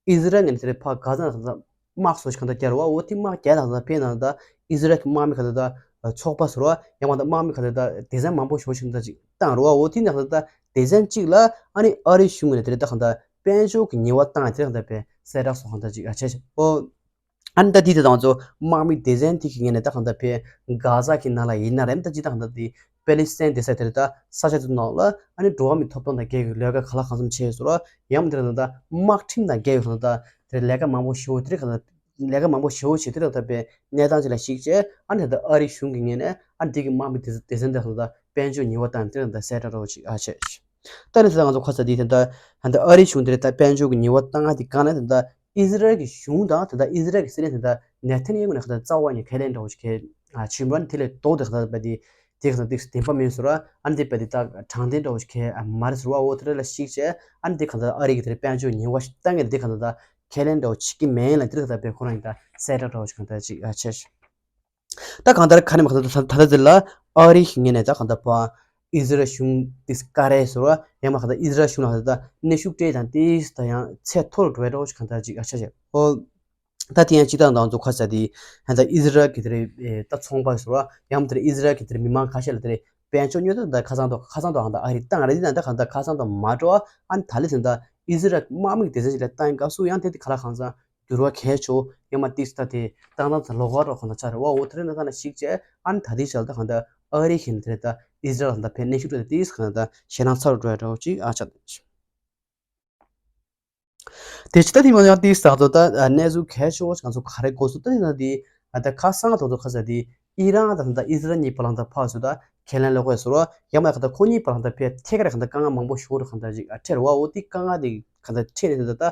ཨི་ཟི་རལ་ངོས་ནས་དེ་རེད་ཕ་གྷ་ཟ་ནང་དམག་སོགས་ཤིག་གང་ལྟར་བརྒྱབ་རེད་བ། འོ་དེ་དམག་བརྒྱབ་ནང་ད་ཨི་ཟི་རལ་གྱི་དམག་མི་གང་ལྟར་ད་ཚོགས་པ་ཟེར་བ་ཡང་མ་ད་དམག་མི་གང་ལྟར་ད་སྡེ་ཚན་མང་པོ་ཞིག་ཞིག་ད་ཅིག་བཏང་རེད་བ། འོ་དེ་ནང་ད་སྡེ་ཚན་གཅིག་ལ་ཨ་ནི་ཨ་རིའི་གཞུང་ངོས་ནས་དེ་རེད་ད་གང་ལྟར་དཔལ་འབྱོར་གྱི་ཉེས་པ་བཏང་དེ་རེད་གང་ལྟར་བས་གསལ་བསྒྲགས་སོགས་གང་ལྟར་ཅིག་ཨ་བྱས་ཤག་འོ། ཨ་ནི་ད་དེ་དེ་དང་ཚོ་དམག་མི་སྡེ་ཚན་དེ་གི་ངོས་ནས་ད་གང་ལྟར་བས་གྷ་ཟ་གི་ནང་ལ་ཡིན་ན་རེད་ད་ཅི་ད་གང་ལྟར་དེ་པེ་ལི་སི་ཐན་སྡེ་ས་དེར་ད་ས་ཆ་དེ་ནང་ལ་ཨ་ནི་འགྲོ་བ་མིའི་ཐོབ་ཐང་དང་འགལ་བའི་ལས་ཀ་ག་ལ་གང་འཚམ་བྱས་ཡོད་ཟེར་བ་ཡང་མ་དེར་ད་ད་དམག་ཁྲིམས་དང་འགལ་བའི་གང་ལྟར་དེར་ལས་ཀ་མང་པོ་ཞེ་པོ་དེར་གང་ལྟར་ལས་ཀ་མང་པོ་ཞེ་པོ་བྱས་དེར་གང་ལྟར་པའི་གནས་སྟངས་ཅིག་ལ་གཞིགས་བྱས་ཨ་ནི་ད་ད་ཨ་རིའི་གཞུང་གི་ངོས་ནས་ཨ་ནི་དེ་གི་དམག་མི་སྡེ་སྡེ་ཚན་དེ་གང་ལྟར་དཔལ་འབྱོར་ཉེས་པ་བཏང་དེར་གང་ལྟར་གསལ་བསྒྲགས་འདྲ་བོ་ཅིག་ཨ་བྱས། ད་ནི་ད་ང་ཚོ་ཁ་ས་དེ་ད་ད་ད་ཨ་རིའི་གཞུང་དེར་ད་དཔལ་འབྱོར་གྱི་ཉེས་པ་བཏང་ང་དེ་གང་ལ་ད་ད་ཨི་ཟི་རལ་གྱི་གཞུང་དང་ད་ལྟ་ཨི་ཟི་རལ་གྱི་སྲིད་བློན་དེ་ལྟར་ནེ་ཐན་ཡ་ཧུ་ནས་ཁ་ད་རྩ་བ་ནས་ཁས་ལེན་འདྲ་བོ་ཞིག་གལ་ཆེན་པོ་ནི་དེ་ལས་ལྡོག་སྟེ་ཁ་ད་པ་དེ་དེ་ཁ་ད་ཏིག་བདེན་པ་མིན་ཟེར་བ་ཨ་ནི་དེ་པ་དེ་ད་དྲང་བདེན་འདྲ་བོ་ཞིག་གལ་མ་རེད་ཟེར་བ། འོ་དེ་ལ་གཞིགས་བྱས་ཨ་ནི་དེ་ཁ་ད་ཨ་རི་གི་དེ་དཔལ་འབྱོར་ཉེས་པ་ཞིག་བཏང་ངེས་དེ་ཁ་ད་ད་ཁས་ལེན་འདྲ་བོ་བྱེད་ཀྱི་མེད་ལ་དེ་ཁ་ད་པའི་ཁོ་རང་ཡིན་ད་གསལ་བསྒྲགས་འདྲ་བོ་ཞིག་ཁ་ད་ཅིག་ཨ་ཆེ་ཞིག་ད་གང་ལྟར་ཁ་ནས་མ་གང་ལྟར་ད་ད་ལྟ་འདི་ལ་ཨ་རི་ཞིག་ངེས་ནས་ད་གང་ལྟར་པ་ཨི་ཟི་རལ་གཞུང་དེ་བཀའ་རེད་ཟེར་བ་ཡང་མ་གང་ལྟར་ཨི་ཟི་རལ་གཞུང་ལ་ད་ལྟ་གནོན་ཤུགས་སྤྲད་དང་དེ་ད་ཡང་ཚད་མཐོ་རུ་འགྲོ་ཡ་འདྲ་བོ་ཞིག་གང་ལྟར་ཅིག་ཨ་ཆ་ཆ་ཨོ། ད་དེ་ཡང་སྤྱི་བཏང་དང་ཚོ་ཁ་ས་དེ་ད་ལྟ་ཨི་ཟི་རལ་གྱི་དེ་རེད་ད་ཚོང་པ་ཟེར་བ་ཡང་མ་དེ་རེད་ཨི་ཟི་རལ་གྱི་དེ་རེད་མི་མང་ཁ་ཤས་ལ་དེ་རེད་དཔལ་འབྱོར་ཉོ་ད་ད་ཁ་སང་དུ་ཁ་སང་དུ་གང་ལྟར་ཨ་རི་བཏང་རེད་དེ་ད་ད་གང་ལྟར་ཁ་སང་དུ་མ་འགྲོ་ཨ་ནི་ད་ལེ་ཟེར་ད་ཨི་ཟི་རལ་དམག་མི་གི་སྡེ་ཚན་ཞིག་ལ་བཏང་ཡིན་སྐབས་སུ་ཡང་དེ་དེ་ཁ་ལ་གང་ས། འགྱུར་བ་གལ་ཆེ་བོ་ཡང་མ་ཏིག་ས་དེ་ཏང་ཏང་ཚ་ལོག་ག་རོགས་གང་ལ་ཆ་རེད་བ། འོ་དེ་རེད་ན་ད་ན་ཞིག་བྱས་ཨ་ནི་ད་དེའི་ཞལ་ད་གང་ལྟར་ཨ་རི་ཞིག་ནི་དེ་རེད་ད་ཨི་ཟི་རལ་ལ་ད་ཕན་གནས་ཤུགས་སྤྲད་དེ་ཏིག་ས་གང་ལྟར་ཞེད་སྣང་ཚ་རུ་འགྲོ་ཡ་འདྲ་བོ་ཅིག་ཨ་ཆ་དེ། དེ་ཕྱི་ད་དེ་མ་ཡང་དེའི་ས་ཐོག་ད་གནས་ཚུལ་གལ་ཆེ་བོ་ང་ཚོ་ག་རེ་གོ་སོང་ད་དེ་ན་དེ་ད་ཁ་སང་ཐོག་ཐོག་ཁ་ས་དེ་ཨི་རན་དང་ད་ཨི་ཟི་རལ་གཉིས་བར་ལ་ད་ཕར་ཚུར་ད་ཁས་ལེན་ལོག་པའི་ཟུར་ཡང་མ་ཁ་ད་ཁོ་གཉིས་བར་ལ་ད་ཕེ་ཐད་ཀར་ཁ་ད་དཀའ་ངལ་མང་པོ་ཞིག་རུ་ཁ་ད་ཅིག་ཨ་འཕྲད་བ་འོ་དེ་དཀའ་ངལ་དེ་ཁ་ད་འཕྲད་ནས་ད་ད་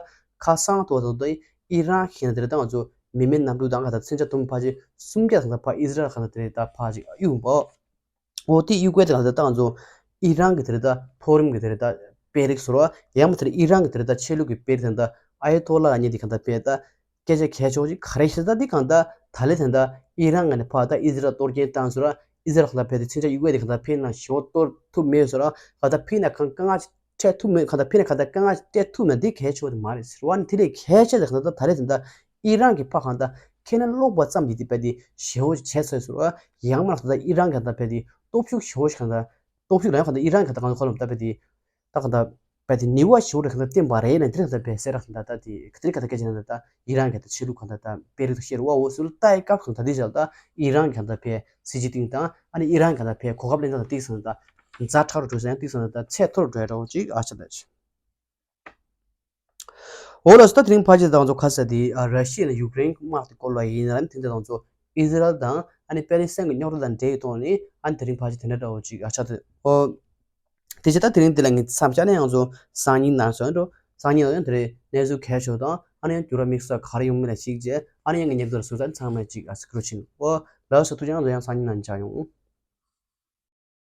ཁ་སང་ཐོག་ཐོག་ད་ཨི་རན་ཁེ་ན་དེ་ད་ང་ཚོ་མི་མེད་གནམ་གྲུ་དང་ཁ་ད་མཚོན་ཆ་དུམ་ཕ་ཅིག་སུམ་བརྒྱ་ད་ཕ་ཨི་ཟི་རལ་ཁ་ད་དེ་ད་ཕ་ཅིག་གཡུག་འོ་དེ་གཡུག་པའི་དེ་ང་ཚོ་ད་ང་ཚོ་ཨི་རན་གྱི་དེ་རེད་ད་མཐོ་རིམ་གྱི་དེ་རེད་ད་དཔོན་རིགས་ཟེར་བ་ཡང་མ་དེ་རེད་ཨི་རན་གྱི་དེ་རེད་ད་ཆོས་ལུགས་ཀྱི་དཔོན་རིགས་དེ་ད་ཨ་ཡ་ཐོ་ལ་གཉིས་དེ་གང་ལྟར་དཔེ་ད་སྐད་ཆ་གལ་ཆེ་བོ་ཅིག་ག་རེ་ཞེས་ད་དེ་གང་ལྟར་ད་ལེ་དེ་ད་ཨི་རན་ངོས་ནས་ཕར་ད་ཨི་ཟི་རལ་གཏོར་སྐྱོན་བཏང་ཟེར་བ་ཨི་ཟི་རལ་ལ་དཔེ་དེ་མཚོན་ཆ་གཡུག་པའི་དེ་གང་ལྟར་དཔེ་ན་ཞོ་གཏོར་ཐུབ་མེད་ཟེར་བ་གང་ལྟར་དཔེ་ན་གང་དཀའ་ངལ་འཕྲད་ཐུབ་མེད་གང་ལྟར་དཔེ་ན་གང་ལྟར་དཀའ་ངལ་འཕྲད་ཐུབ་མེད་དེ་གལ་ཆེ་བོ་དེ་མ་རེད་ཟེར་བ་ནི་དེ་ལས་གལ་ཆེ་དེ་གང་ལྟར་ད་ལེ་དེ་ད་ཨི་རན་གྱི་ཕར་གང་ལྟར་ཁས་ལེན་ལོག་པ་ཙམ་གྱིས་དེ་དཔེ་དེ་ཞེ་བོ་ཞིག་བྱས་ཚར་ཟེར་བ་ཡང་མ་རེད་ད་ཨི་རན་གྱི་ད་དཔེ་དེ་སྟོབས་ཤུགས་ཞེ་བོ་ཞིག་གང་ལྟར་སྟོབས་ཤུགས་ལ་ཡང་གང་ལྟར་ཨི་རན་གྱི་ད་གང་ལྟར་ཁོ་ལ་ད་དཔེ་དེ་ད་གང་ལྟར་དཔེ་དེ་ནུས་པ་ཞེ་བོ་རེ་གང་ལྟར་བསྟན་པ་རེད་ན་དེ་རིང་ད་དཔེ་སེ་ར་གང་ལྟར་ད་དེ་དེ་རིང་གང་ལྟར་སྐད་ཆ་ན་ད་ཨི་རན་གྱི་ད་ཆོས་ལུགས་གང་ལྟར་ད་དཔེ་རིགས་དང་བཤད་རུ་བ་འོ་སུ་ལ་ལྟ་ཡི་སྐབས་གང་ལྟར་དེ་བཞག་ད་ཨི་རན་གྱི་ད་དཔེ་སི་ཇི་ཏིང་དང་ཨ་ནི་ཨི་རན་གྱི་ད་དཔེ་གོ་སྐབས་ལེན་ད་ཏིག་སང་ད་ཛ་ཁྲ་རུ་འགྲོ་ས་ཡང་ཏིག་སང་ད་ཚད་མཐོ་རུ་འགྲོ་ཡ་འདྲ་བོ་ཅིག་ཨ་ཆ་ད་ཆ། འོ་ལགས་སོ། ད་དེ་རིང་ཕལ་ཆེར་ད་ང་ཚོ་ཁ་ས་དེ་ཨ་ར་ཤི་ཡ་ནས་ཡུཀ་རེན་དམག་དེ་སྐོར་ལ་ཡིན་ན་ནི་དེང་དུ་ང་ཚོ་ཨི་ཟི་རལ་དང་ཨ་ནི་པེ་ལི་སི་ཐན་གྱི་རྙོག་དྲ་དང་འབྲེལ་ཡོད་ཐོག་ནས་ཨ་ནི་དེ་རིང་ཕལ་ཆེར་དེ་འདྲ་འདྲ་བོ་ཅིག་ཨ་ཆགས་ཐུབ། ཨོ། དེ་བྱས་ད་དེ་རིང་འདི་ལ་ངས་མཚམས་བཞག་ནས་ང་ཚོ་སང་ཉིན་ནང་སོན་འགྲོ། སང་ཉིན་ནང་ཡང་དེ་རིང་གནས་ཚུལ་གལ་ཆེ་བ་དང་ཨ་ནི་ཡང་འགྱུར་བ་དམིགས་བསལ་ག་རེ་ཡོང་མིན་ལ་གཞིགས་རྗེས་ཨ་ནི་ཡང་ངས་ཉེ་དུ་ལ་ཟུར་ཙམ་ཚང་མས་ཅིག་ཨ་སི་ཀྲུ་ཆིན། ཨོ། ལགས་སོ། ཐུགས་རྗེ་ཆེ། ང་ཚོ་ཡང་སང་ཉིན་ནང་མཇལ་ཡོང་།